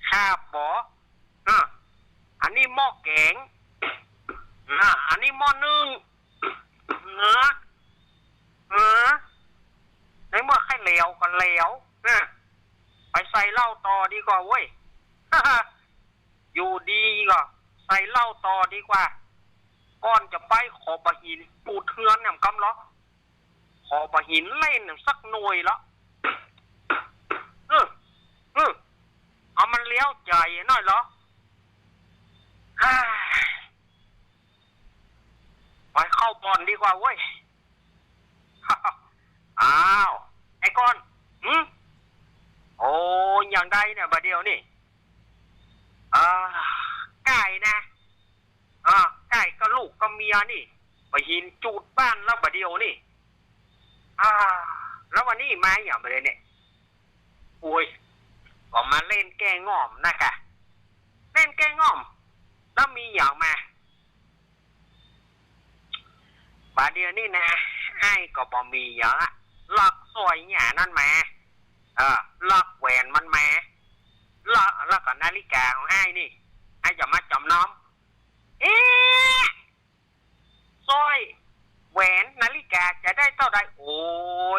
ขาบบ่ อ่ะ อันนี้หม้อแก๋ง อ่ะ อันนี้หม้อนึ่ง เออ เออ ในเมื่อใค่แหลวก็แหลว อ่ะ ไปใส่เหล้าต่อดีกว่าเว้ย อยู่ดีก็ใส่เหล้าต่อดีกว่า ก่อนจะไปขอบ่าหินปูดเฮือนแหมกำลอ ขอบ่าหินเล่นสักหน่อยละ เออ เออ เอามันเลี้ยวใจ๋หน่อยละ ฮ่า ไปเข้าบ่อนดีกว่าเว้ย อ้าว ไอ้ก้อน หึ โอ้ อย่างใดเนี่ยบ่าเดี่ยวนี่ อ่า ก้ายนะ อ่า ก้ายกับลูกกับเมียนี่ บ่าหินจูดบ้านแล้วบ่าเดี่ยวนี่ อ่า แล้ววันนี้มาอย่างบ่าเดี่ยวเนี่ย โอ้ย ก็มาเล่นแก้ง่อมนะกะ เล่นแก้ง่อม แล้วมีอย่างมา บ่าเดี่ยวนี่นะ อ้ายก็บ่มีอย่างละ ลักสร้อยหญ้านั้นมา เออ ลักแหวนมันมา ลัก แล้วก็นาฬิกาของอ้ายนี่ อ้ายจะมาจ๋ำนำ เอ๊ะ สร้อย แหวน นาฬิกาจะได้เต้าใด โอ้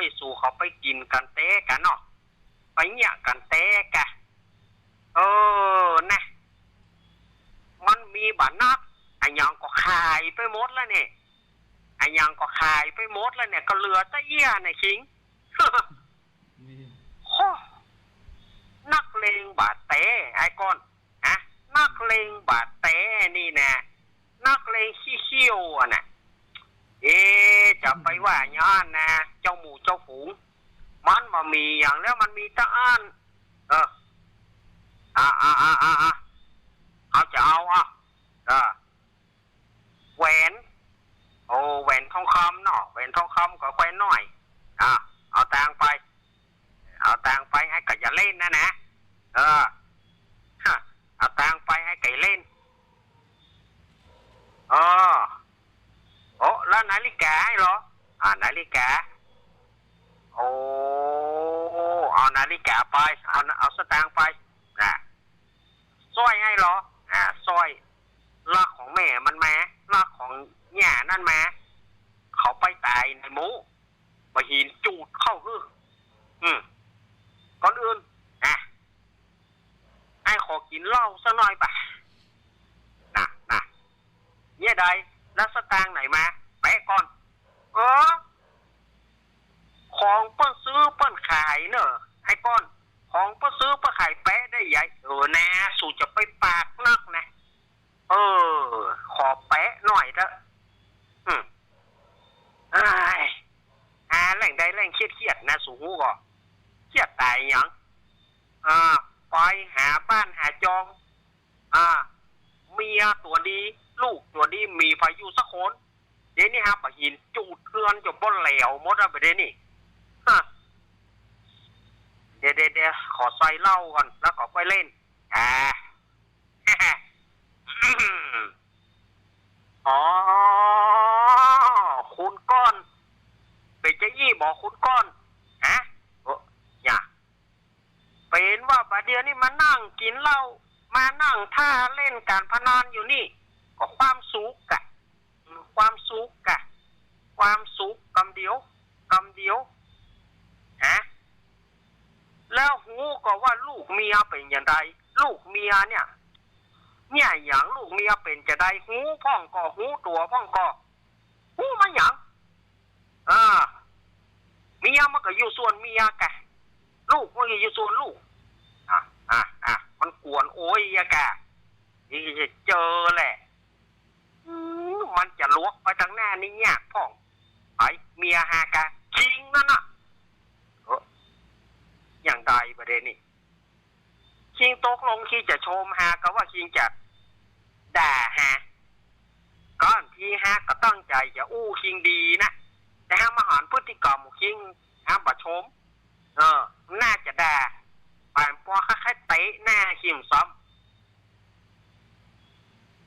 ย สูเขาไปกิ๋นกั๋นแต๊กะเนาะ ไปเยียะกั๋นแต๊กะ เออ นะ มันมีบ่านัก อะหยังก็ขายไปหมดแล้วเนี่ย อะหยังก็ขายไปหมดแล้วเนี่ย ก็เหลือแต่เอี้ยเนี่ยคิง นี่ โอ้ นักเลงบ่าแต๊ ไอ้ก้อน ฮะ นักเลงบ่าแต๊นี่นะ นักเลงขี้เขี้ยวอะนะ เอ๊ะ จะไปว่าอย่างนั้นนะ เจ้าหมู่เจ้าฝูง มันบ่มีอย่างแล้ว มันมีแต่อัน เออ อ่า อ่า อ่า อ่า อ่า เอาจะเอา อ่ะ เออ แหวน โอ้ แหวนทองคำเนาะ แหวนทองคำก็แควนน้อย อ่ะ เอาตังค์ไป เอาตังค์ไป ไอ้ก็อย่าเล่นนะนะ เออ ฮะ เอาตังค์ไป ไอ้ก็อย่าเล่น เออ โอ้ แล้วนาฬิกาให้เหรอ อ่า นาฬิกา โอ้ เอานาฬิกาไป เอา เอาสตางค์ไป นะ สร้อยให้เหรอ อ่า สร้อย ลักของแม่มันมา ลักของหญ้านั่นมา เขาไปต๋ายในหมู่ บ่าหินจูดเข้าหื้อ อืม ก่อนอื่น อ่ะ อ้ายขอกิ๋นเหล้าสักหน่อยบ่ะ น่ะ น่ะ เยียะใด แล้วสตางค์ไหนมา แปะก่อน เออ ของเปิ้นซื้อเปิ้นขายเนอะ ไอ้ก้อน ของเปิ้นซื้อเปิ้นขายแปะได้ใหญ่ เออ นะ สูจะไปปากนักนะ เออ ขอแปะหน่อยเถอะ อืม เอ้ย หาแหล่งใดแหล่งเครียดๆ นะ สูฮู้ก่อ เครียดต๋ายหยัง อ่า ไปหาบ้านหาจอง อ่า เมียตั๋วดี ลูกตั๋วดี มีใผอยู่สักคน เดี๋ยวนี้ฮะ บ่าหินจูดเฮือนจ๋นบ่แหลวหมดอะ บ่าเดี๋ยวนี้ ฮะ เดี๋ยว เดี๋ยว เดี๋ยว ขอใส่เหล้าก่อน แล้วก็ค่อยเล่น อ่า อ๋อ คุณก้อน เป๋นจาอี้บ่คุณก้อน ฮะ เออ เนี่ย เป๋นว่าบ่าเดี่ยวนี้มานั่งกิ๋นเหล้า มานั่งท่าเล่นก๋านพนันอยู่นี่ ก็ความสุขกะ ความสุขกะ ความสุขกำเดียว กำเดียว ฮะ ก็ว่าลูกเมียเป๋นจาใด ลูกเมียเนี่ย เนี่ยหยัง ลูกเมียเป๋นจาใด ฮู้พ่องก่อ ฮู้ตั๋วพ่องก่อ ฮู้มาหยัง อ่า เมียมันก็อยู่ส่วนเมียกะ ลูกมันก็อยู่ส่วนลูก อ่ะ อ่ะ อ่ะ มันกวนโอ้ยอะกะ นี่จะเจอแหละ อืม มันจะลวกไปตังหน้านี่ยากพ่อง ไอ้เมียฮากะ คิงนั่นน่ะ เออ อย่างใดประเด็นนี่ คิงตกลงคิงจะชมฮา กาว่าคิงจะด่าฮา ก่อนตี้ฮาก็ตั้งใจ๋จะอู้คิงดีนะ แต่ฮามาหันพฤติกรรมของคิง ฮาบ่ชม เออ น่าจะด่า ปานปอคล้ายๆเตะหน้าคิงซ้ำ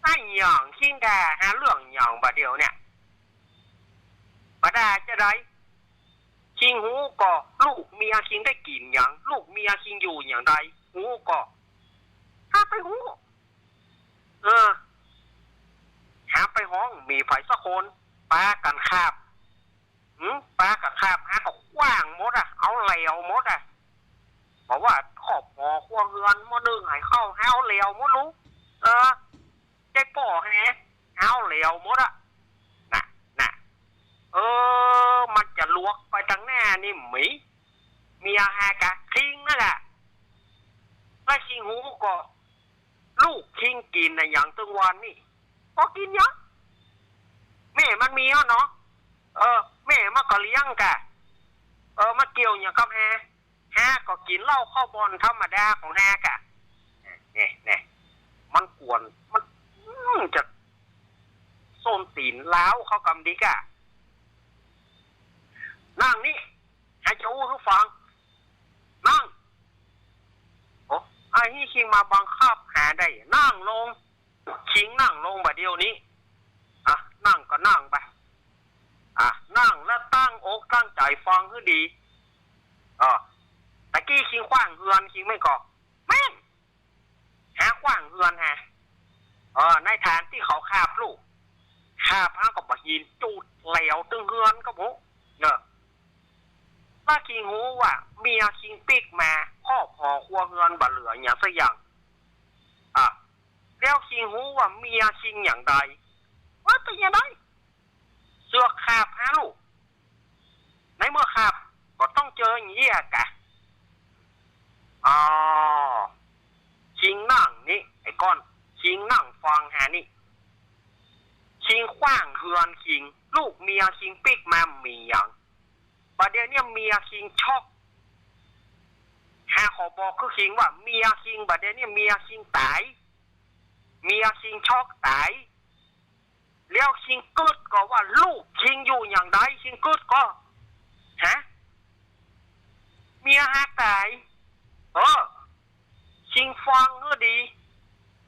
ไอ้หยังคิงด่าฮาเรื่องหยังบ่าเดี่ยวเนี่ย บ่ด่าจาใด คิงฮู้ก่อ ลูกเมียคิงได้กิ๋นหยัง ลูกเมียคิงอยู่อย่างใด ฮู้ก่อ ฮาไปฮู้ เออ ฮาไปฮ้อง มีใผสักคน ปากั๋นคาบ หืม ปากั๋นคาบ ฮาก็ขว้างหมดอะ เอาแหลวหมดอะ บอกว่าครอบหอครัวเฮือนหม้อนึ่งไหข้าว ฮาเอาแหลวหมดลูก เออ ใจ้ป้อแฮ ฮาเอาแหลวหมดอะ น่ะ น่ะ เออ มันจะลวกไปตังหน้านี่หมี เมียฮากะ คิงนั่นแหละ แล้วคิงฮู้ก่อ ลูกคิงกิ๋นอะหยังตึงวันนี่ บ่กิ๋นหยัง แม่มันมีแล้วเนาะ เออ แม่มันก็เลี้ยงกะ เออ มาเกี่ยวหยังกับฮา ฮาก็กิ๋นเหล้าเข้าบ่อนธรรมดาของฮากะ เนี่ย เนี่ย มันกวน มัน อืม จะส้นตี๋นล้าวเข้ากำดิกะ นั่งนี่ ฮาจะอู้หื้อฟัง นั่ง โอ้ ไอ้นี่คิงมาบังคับฮาได้ นั่งลง คิงนั่งลงบ่าเดี่ยวนี้ อ่ะ นั่งก็นั่งไป อ่ะ นั่งแล้วตั้งอกตั้งใจ๋ฟังหื้อดี เออ ตะกี้คิงขว้างเฮือนคิงแม่นก่อ แม่น ฮาขว้างเฮือนฮา เออ ในฐานตี้เขาคาบลูก คาบฮาก็บ่ยิน จูดแหลวตึงเฮือนก็บุ เออ แล้วคิงฮู้ว่าเมียคิงปิ๊กมา ครอบหอครัวเฮือนบ่เหลือหยังสักอย่าง อ่ะ แล้วคิงฮู้ว่าเมียคิงอย่างใด ว่าเป๋นอย่างใด เสือกคาบฮาลูก ในเมื่อคาบก็ต้องเจออย่างนี้อะกะ อ๋อ คิงนั่งนี่ ไอ้ก้อน คิงนั่งฟังฮานี่ คิงขว้างเฮือนคิง ลูกเมียคิงปิ๊กมามีหยัง บ่าเดี่ยวเนี่ยเมียคิงช็อก ฮาขอบอกคือคิงว่าเมียคิง บ่าเดี่ยวเนี่ยเมียคิงต๋าย เมียคิงช็อกต๋าย แล้วคิงกึ๊ดก่อว่าลูกคิงอยู่อย่างใด คิงกึ๊ดก่อ ฮะ เมียฮาต๋าย เออ คิงฟังหื้อดี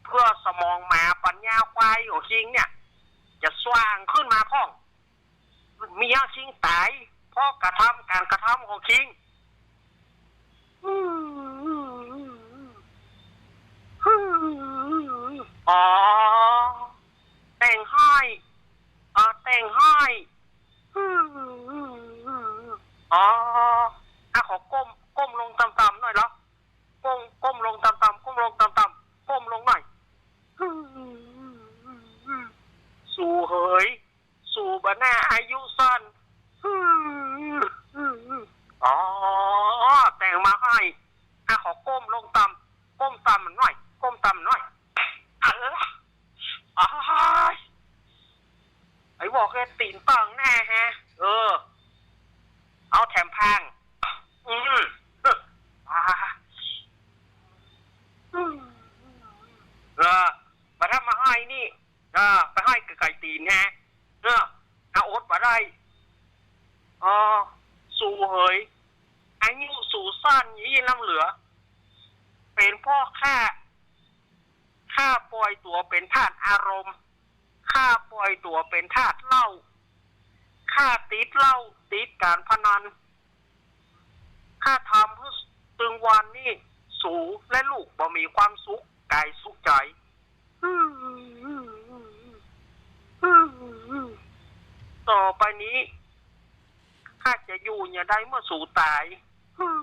เพื่อสมองหมาปัญญาควายของคิงเนี่ย จะสว่างขึ้นมาพ่อง เมียคิงต๋าย เพราะกระทำก๋านกระทำของคิง อ๋อ แต่งฮ้าย อ่า แต่งฮ้าย อ๋อ อ่ะ ขอก้ม ก้มลงต่ำๆหน่อยเหรอ ก้ม ก้มลงต่ำๆ ก้มลงต่ำๆ ก้มลงหน่อย สูเหย สูบ่น่าอายุสั้น อ๋อ แต่งมาฮ้าย อ่ะ ขอก้มลงต่ำ ก้มต่ำหน่อย ก้มต่ำหน่อย เออ อ้าย ไอ้บอกแกตี๋นตั้งแน่แฮะ เออ เอาแถมพาง อืม อ่า เออ มาทำมาฮ้ายนี่ เออ ไปฮ้ายไก่ตี๋นแฮะ เออ เอาอดบ่ได้ เออ สูเหย อายุสูสั้นยี่ล้ำเหลือ เป๋นเพราะข้า ข้าปล่อยตั๋วเป๋นทาสอารมณ์ ข้าปล่อยตั๋วเป๋นทาสเหล้า ข้าติดเหล้า ติดก๋านพนัน ข้าทำหื้อตึงวันนี้ สูและลูกบ่มีความสุขก๋ายสุขใจ๋ ต่อไปนี้ ข้าจะอยู่อย่างใดเมื่อสูต๋าย อืม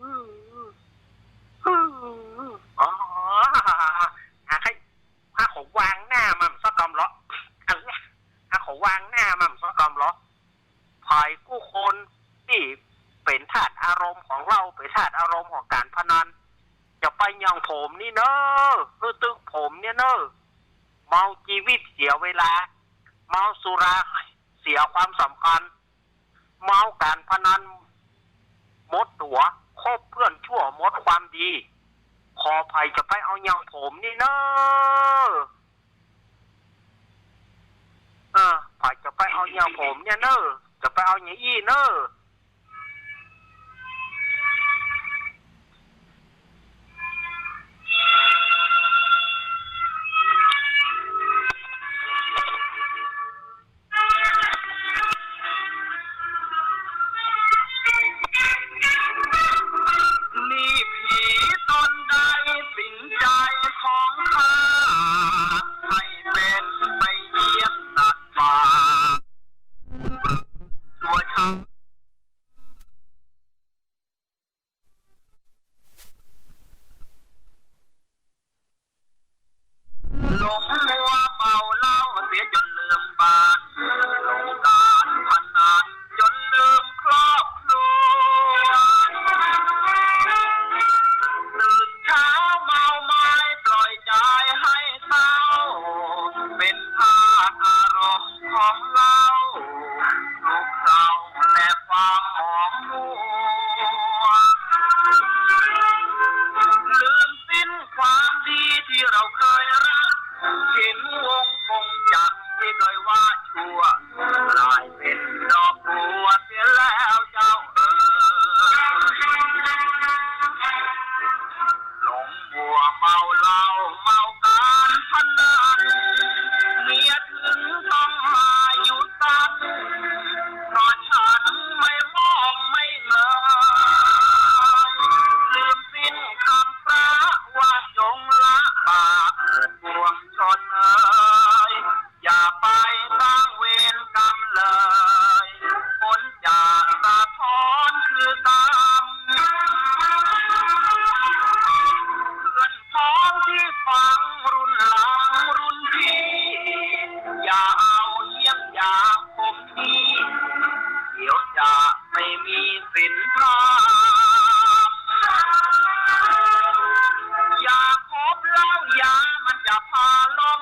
อืม อืม อารมณ์ของเหล้า เป๋นธาตุอารมณ์ของก๋านพนัน จะไปหยั่งผมนี่เน่อ หื้อตึกผมเนี่ยเน่อ เมาจีวิตเสียเวลา เมาสุราเสียความสำคัญ เมาก๋านพนันหมดตั๋ว คบเปื้อนชั่วหมดความดี ขอใผจะไปเอาหยั่งผมนี่เน่อ เออ ใผจะไปเอาหยั่งผมเนี่ยเน่อ จะไปเอาหยังอี้เน่อ นี่ผีตนใดสิงใจของข้า ให้เป๋นไปเยี่ยงสัตว์ป่า ชั่วช้า หลงมัวเมาเหล้าเสียจ๋นลืมบ้าน หลงก๋านพนันจ๋นลืมครอบครัว ตื่นเช้าเมาไม้ปล่อยใจ๋ให้เศร้า เป๋นธาตุอารมณ์ของเหล้า ทุกข์เศร้าแต่ความหมองมัว ลืมสิ้นความดีตี้เฮาเกยรัก เห็นวงคงจักรตี้เกยว่าชั่ว กล๋ายเป๋นดอกบัวเสียแล้วเจ้าเอ๋ย หลงมัวเมาเหล้าเมาก๋านพนัน เมียถึงต้องมาอยู่สั้น เพราะฉันไม่มองไม่เงย ลืมสิ้นคำพระว่าจงละบาปเถิดปวงชนเอ๋ย อย่าไปสร้างเวรกรรมเลย ผลจะสะท้อนคือกรรม เพื่อนพ้องตี้ฟังรุ่นหลังรุ่นพี่ อย่าเอาเยี่ยงอย่างผมนี้ เดี๋ยวจะไม่มีศีลธรรม อย่าคบเหล้ายามันจะพาหลง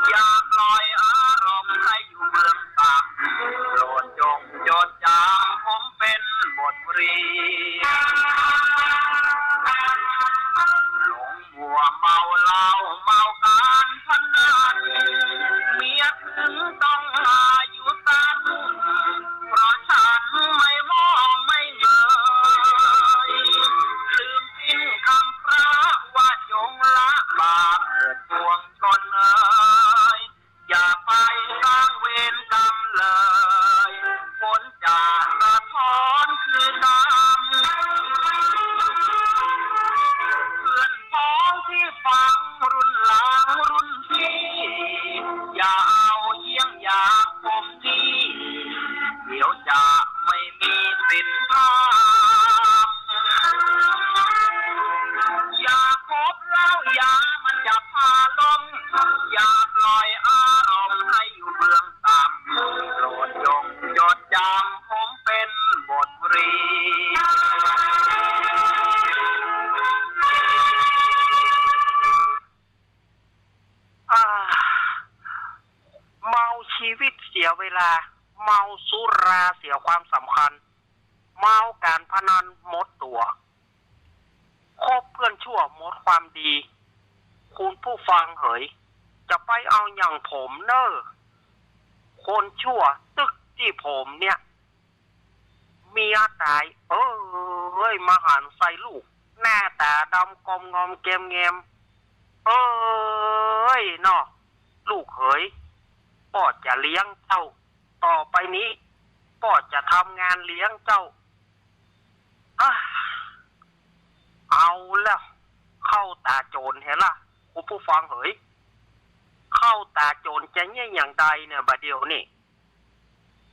อย่าปล่อยอารมณ์ให้อยู่เบื้องต่ำ โปรดจงจดจำผมเป๋นบทเรียน หลงมัวเมาเหล้าเมาก๋านพนัน เมียถึงต้องมาอยู่สั้น เพราะฉันไม่มองไม่เงย ลืมสิ้นคำพระว่าจงละบาปเถิดปวงชนเอ๋ย อย่าไปสร้างเวรกรรมเลย ผลจะสะท้อนคือกรรม เพื่อนพ้องที่ฟังรุ่นหลังรุ่นพี่ อย่าเอาเยี่ยงอย่างผมนี้ เดี๋ยวจะไม่มีศีลธรรม อย่าคบเหล้ายามันจะพาหลง อย่าปล่อยอารมณ์ให้อยู่เบื้องต่ำ โปรดจงจดจำผมเป๋นบทเรียน อ่า เมาชีวิตเสียเวลา เมาสุราเสียความสำคัญ เมาก๋านพนันหมดตั๋ว คบเปื้อนชั่วหมดความดี คุณผู้ฟังเหย จะไปเอาหยังผมเน่อ คนชั่วตึกตี้ผมเนี่ย เมียต๋าย เอ้ย มาหันใส่ลูก หน้าต๋าดำกอมงอมแกมแงม เอ้ยเนาะ ลูกเหย ป้อจะเลี้ยงเจ้า ต่อไปนี้ ป้อจะทำงานเลี้ยงเจ้า อ่ะ เอาแล้ว เข้าต๋าโจ๋รแหละ คุณผู้ฟังเหย เข้าต๋าโจ๋รจะเยียะอย่างใดเนี่ย บ่าเดี่ยวนี้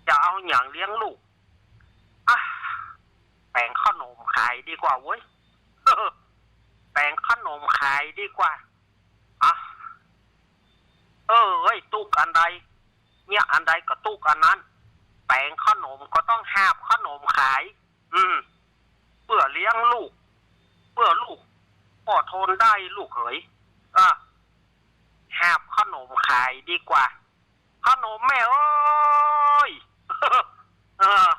จะเอาหยังเลี้ยงลูก อ่ะ แป๋งเข้าหนมขายดีกว่าเว้ย แป๋งเข้าหนมขายดีกว่า อ่ะ เออ เฮ้ย ตุ๊กอันใด เยียะอันใดก็ตุ๊กอันนั้น แป๋งเข้าหนมก็ต้องหาบเข้าหนมขาย อืม ทนได้ลูกเขย เออ หาบขนมขายดีกว่า ขนมแม่เอ้ย เออ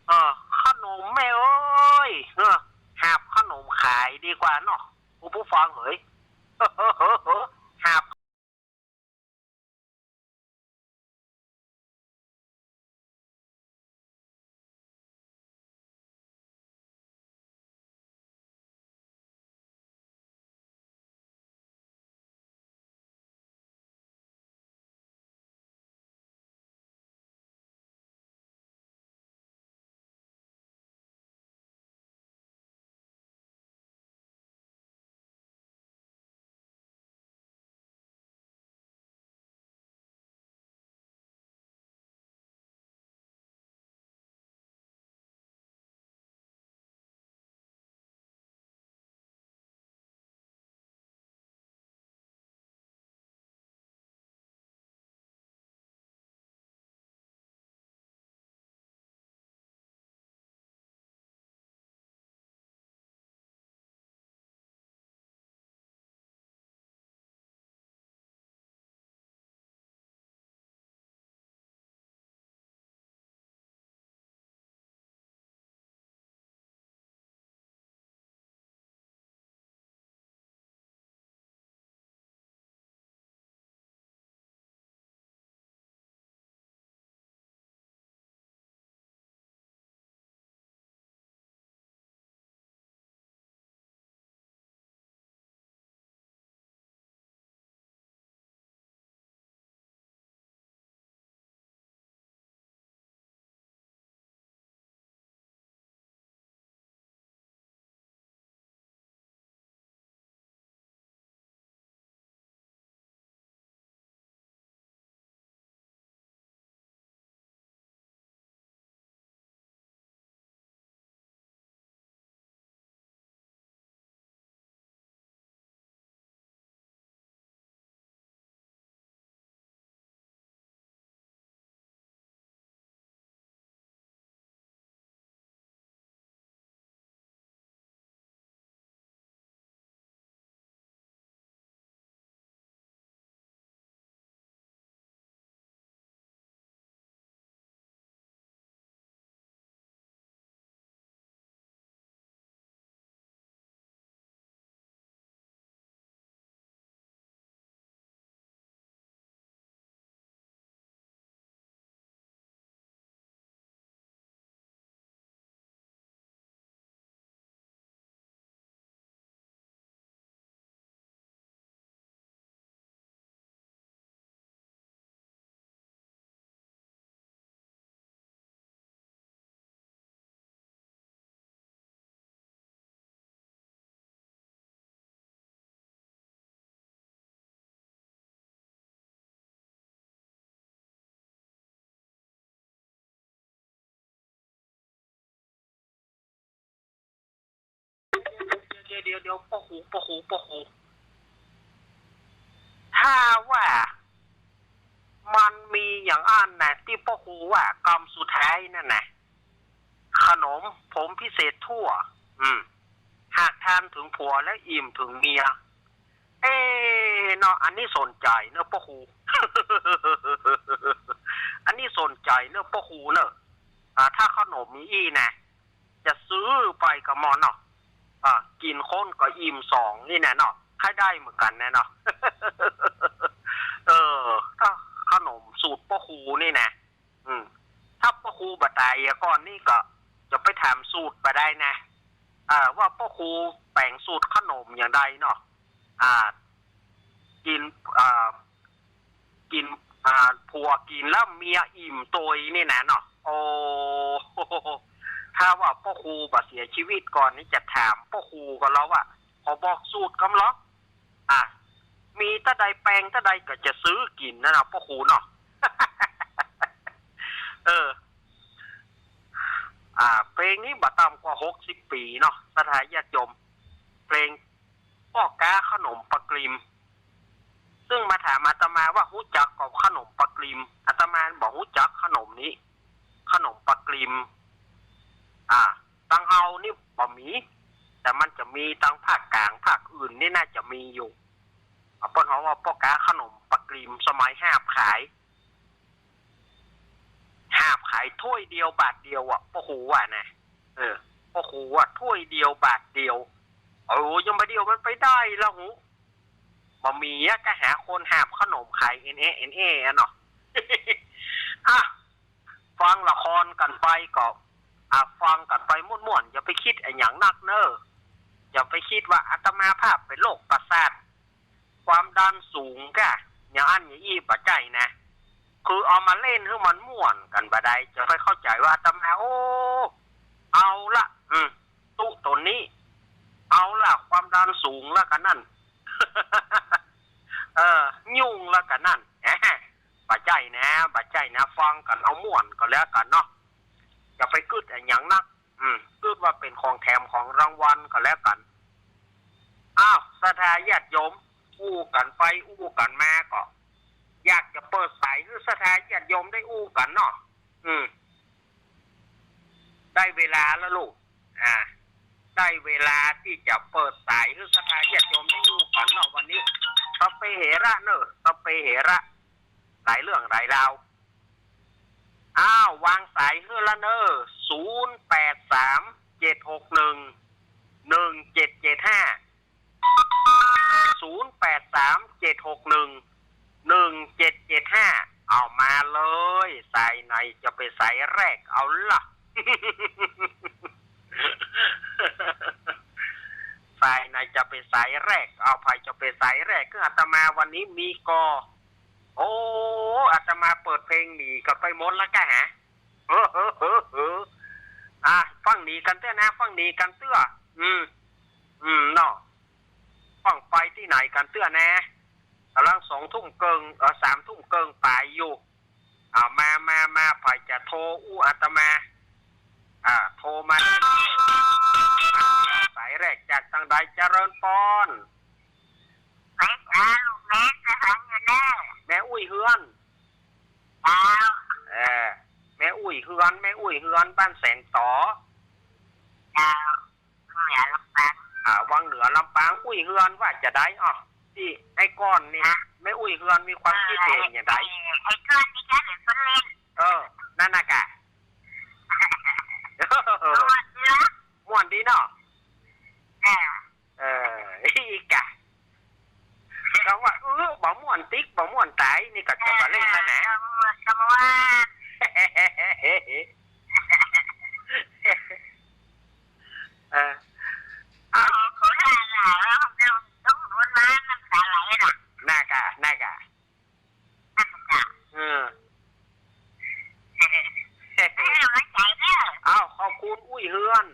เออ ขนมแม่เอ้ย เออ หาบขนมขายดีกว่าเนาะ คุณผู้ฟังเหย หาบ เดี๋ยว เดี๋ยว เดี๋ยว ป้อครู ป้อครู ป้อครู ถ้าว่ามันมีอย่างอั้นนะ ตี้ป้อครูว่ากำสุดท้ายนั่นนะ ขนมผมพิเศษทั่ว อืม หากทานถึงผัวแล้วอิ่มถึงเมีย เอ๊ะเนาะ อันนี้สนใจ๋เนอะป้อครู อันนี้สนใจ๋เนอะป้อครูเนอะ อ่า ถ้าขนมมีอี้นะ จะซื้อไปกะมอเนาะ อ่า กิ๋นคนก็อิ่มสองนี่แหละเนาะ ใค่ได้เหมือนกั๋นแหละเนาะ เออ ถ้าขนมสูตรป้อครูนี่นะ อืม ถ้าป้อครูบ่ต๋ายเหียก่อนนี่ก็จะไปถามสูตรบ่ได้นะ อ่า ว่าป้อครูแป๋งสูตรขนมอย่างใดเนาะ อ่า กิ๋น อ่า กิ๋น อ่า ผัวกิ๋นแล้วเมียอิ่มตวยนี่นะเนาะ โอ้ ถ้าว่าป้อครูบ่เสียชีวิตก่อนนี่จะถามป้อครูก่อเล่าว่า ขอบอกสูตรกำลอ อ่ะ มีเต้าใดแปงเต้าใดก็จะซื้อกิ๋นนะเนาะป้อครูเนาะ เออ อ่า เพลงนี้บ่ต่ำกว่าหกสิบปี๋เนาะ ศรัทธาญาติโยม เพลงป้อก๊าขนมปลากริม ซึ่งมาถามอาตมาว่าฮู้จักก่อขนมปลากริม อาตมาบ่ฮู้จักขนมนี้ ขนมปลากริม อ่า ตังเฮานี่บ่มี แต่มันจะมีตางภาคกลาง ภาคอื่นนี่น่าจะมีอยู่ เปิ้นฮ้องว่าป้อก๊าขนมปักริม สมัยหาบขาย หาบขายถ้วยเดียวบาทเดียวอะ ป้อครูว่านะ เออ ป้อครูว่าถ้วยเดียวบาทเดียว โอ้ ยังบ่าเดี่ยวมันไปได้ละหู บ่มีอะ ก็หาคนหาบขนมขายเอ็นแอเอ็นแออะเนาะ อ่ะ ฟังละครกั๋นไปก็ อ่ะ ฟังกั๋นไปม่วนๆ อย่าไปกึ๊ดอะหยังนักเน่อ อย่าไปกึ๊ดว่าอาตมาภาพเป๋นโรคประสาท ความดันสูงก้า อย่างอั้นอย่างอี้ บ่ใจ้นะ คือเอามาเล่นหื้อมันม่วนกั๋นบ่ได้ จะไปเข้าใจ๋ว่าอาตมา โอ้ เอาละ อืม ตุ๊ต๋นนี้ เอาละ ความดันสูงละกั๋นนั่น เออ ยุ่งละกั๋นนั่น บ่ใจ้นะ บ่ใจ้นะ ฟังกั๋นเอาม่วนก็แล้วกั๋นเนาะ อย่าไปกึ๊ดอะหยังนัก อืม กึ๊ดว่าเป๋นของแถมของรางวัลก็แล้วกั๋น อ้าว ศรัทธาญาติโยม อู้กั๋นไปอู้กั๋นมาก็ อยากจะเปิดสายหื้อศรัทธาญาติโยมได้อู้กั๋นเนาะ อืม ได้เวลาแล้วลูก อ่า ได้เวลาตี้จะเปิดสายหื้อศรัทธาญาติโยมได้อู้กั๋นเนาะ วันนี้ สัพเพเหระเน่อ สัพเพเหระ หลายเรื่องหลายราว อ้าว วางสายหื้อละเน่อ ศูนย์แปดสาม เจ็ดหกหนึ่ง หนึ่งเจ็ดเจ็ดห้า ศูนย์แปดสาม เจ็ดหกหนึ่ง หนึ่งเจ็ดเจ็ดห้า เอามาเลย สายไหนจะเป๋นสายแรก เอาล่ะ สายไหนจะเป๋นสายแรก เอา ใผจะเป๋นสายแรก คืออาตมาวันนี้มีก่อ โอ้ อาตมาเปิดเพลงหนีกั๋นไปหมดแล้วก้าหา เฮ้อ เฮ้อ เฮ้อ เฮ้อ อ่ะ ฟังหนีกั๋นเตื้อนะ ฟังหนีกั๋นเตื้อ อืม อืม เนาะ ฟังไปตี้ไหนกั๋นเตื้อนะ ก่ำลังสองทุ่มเกิ่ง เออ สามทุ่มเกิ่งป๋ายอยู่ อ่า มา มา มา ใผจะโทรอู้อาตมา อ่า โทรมา สายแรกจากตางใด เจริญปอน แม่จ๋า ลูกแม่จะหันอยู่แน่ แม่อุ้ยเฮือน เจ้า เออ แม่อุ้ยเฮือน แม่อุ้ยเฮือน บ้านแสนต๋อ เจ้า เหนือลำปาง อ่า วังเหนือลำปาง อุ้ยเฮือนว่าจะใด อ้อ ตี้ไอ้ก้อนนี่ ฮะ แม่อุ้ยเฮือนมีความกึ๊ดเห็นอย่างใด ไอ้ ไอ้ก้อนนี่ก็เดี๋ยวคนเล่น เออ นั่นน่ะกะ ม่วนดีเนาะ เออ เออ อีกกะ กำว่า เออ บ่ม่วนติ๊ก บ่ม่วนต๋าย นี่ก็จะบ่เล่นแล้วนะ เออ กำว่า เออ อ่ะ โอ้ เขาด่าหลายแล้ว เดี๋ยวต้องวนมาน้ำตาไหลน่ะ น่ากะ น่ากะ เออ ให้กำลังใจเด้อ อ้าว ขอบคุณอุ้ยเฮือน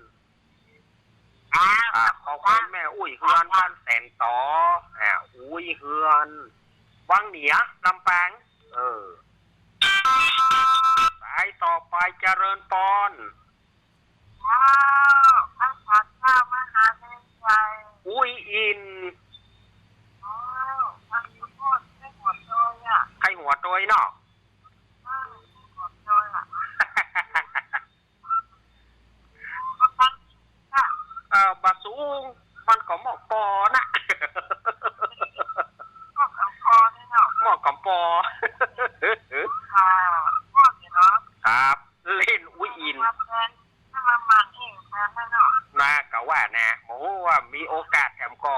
ครับ อ่า ขอบคุณแม่อุ้ยเฮือน บ้านแสนต๋อ อ่า อุ้ยเฮือน วังเหนือ ลำปาง เออ สายต่อไป เจริญปอน อ้าว พระสาเจ้ามหาเมรุ อุ้ยอิน อ้าว ใครหัวโตยอะ ใครหัวโตยเนาะ อ้าว ใครหัวโตยอะ เออ บ่สูง มันก็เหมาะปอนะ เหมาะกับปอนี่เนาะ เหมาะกับปอ ค่ะ เหมาะอยู่เนาะ ครับ เล่นอุ้ยอิน มาแทน ถ้ามามันเองแทนแล้วเนาะ น่ากะว่านะ โอ้โห ว่ามีโอกาสแถมก่อ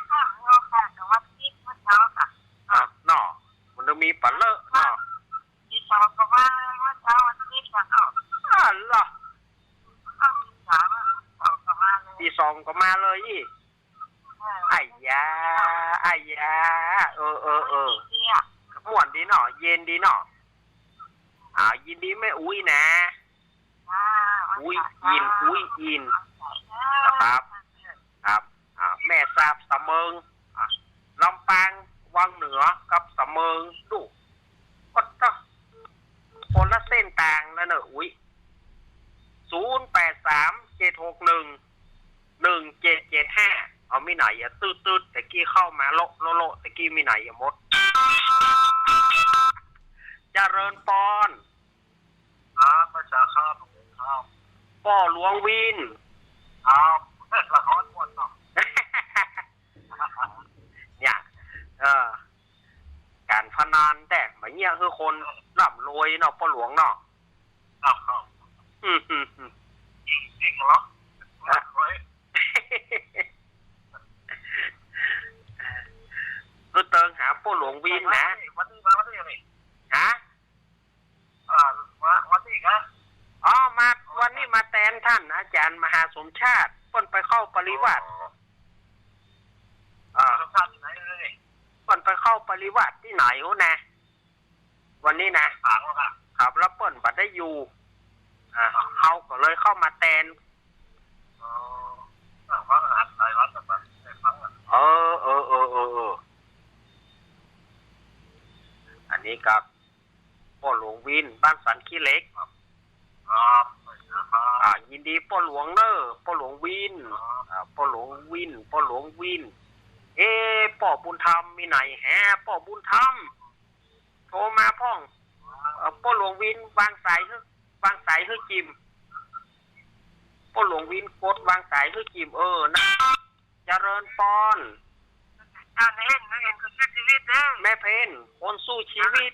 ถ้ามีโอกาสก็ว่าติดมาเจ้าค่ะ อ่ะ เนาะ มันต้องมีปะเลอะเนาะ ตีสองก็มาเลย เมื่อเช้าวันอาทิตย์น่ะเนาะ อ้าวเหรอ ตีสามอะ ตีสองก็มาเลย ตีสองก็มาเลยอีก เออ อ้ายยา อ้ายยา เออ เออ เออ เนี่ย ม่วนดีเนาะ เย็นดีเนาะ อ่า ยินดีแม่อุ๊ยนะ อ่า อุ๊ยอิน อุ๊ยอิน นะครับ ครับ อ่า แม่สาบ สะเมิง อ่า ลำปาง วังเหนือ กับสะเมิง ดู ก็ต้องคนละเส้นตางแล้วเนอะ อุ๊ย ศูนย์แปดสาม เจ็ดหกหนึ่ง หนึ่งเจ็ดเจ็ดห้า เอา มีไหนอะ ตืดๆ ตะกี้เข้ามาโละโละโละ ตะกี้มีไหนอะ หมด เจริญปอน ครับ พระอาจารย์ครับ ครับ ป ป้อหลวงวิน ครับ ละครม่วนเนาะ เนี่ย เออ ก๋านพนันแต๊บ่เยียะหื้อคนร่ำรวยเนาะ ป้อหลวงเนาะ ครับ ครับ อืม อืม อืม จริงเหรอ ครับ หื้อเติงหาป้อหลวงวินนะ วันนี้มา วันนี้นี่ ฮะ อ่า มา วันนี้นะ อ๋อ มา วันนี้มาแตนต้านอาจ๋ารย์มหาสมชาติ เปิ้นไปเข้าปริวาส อ๋อ อ่า สมชาติตี้ไหนเลย เปิ้นไปเข้าปริวาสตี้ไหนฮู้นะ วันนี้นะ ฝางแล้วค่ะ ครับ แล้วเปิ้นบ่ได้อยู่ อ่า ครับ เฮาก็เลยเข้ามาแตน อ๋อ ฟังหลายวันแล้วก็ได้ฟังอ่ะ เออ เออ เออ เออ เออ อันนี้ก็ป้อหลวงวิน บ้านสันขี้เหล็ก ครับ ครับ อ่า ยินดีป้อหลวงเน่อ ป้อหลวงวิน ครับ อ่า ป้อหลวงวิน ป้อหลวงวิน เอ๊ะ ป้อบุญธรรมมีไหนแฮะ ป้อบุญธรรม โทรมาพ่อง เอ่อ ป้อหลวงวินวางสายหื้อ วางสายหื้อจิม ป้อหลวงวินกดวางสายหื้อจิม เออ นะ เจริญปอน อ่า แม่เพ็ญ แม่เพ็ญ คนสู้ชีวิตเด้อ แม่เพ็ญ คนสู้ชีวิต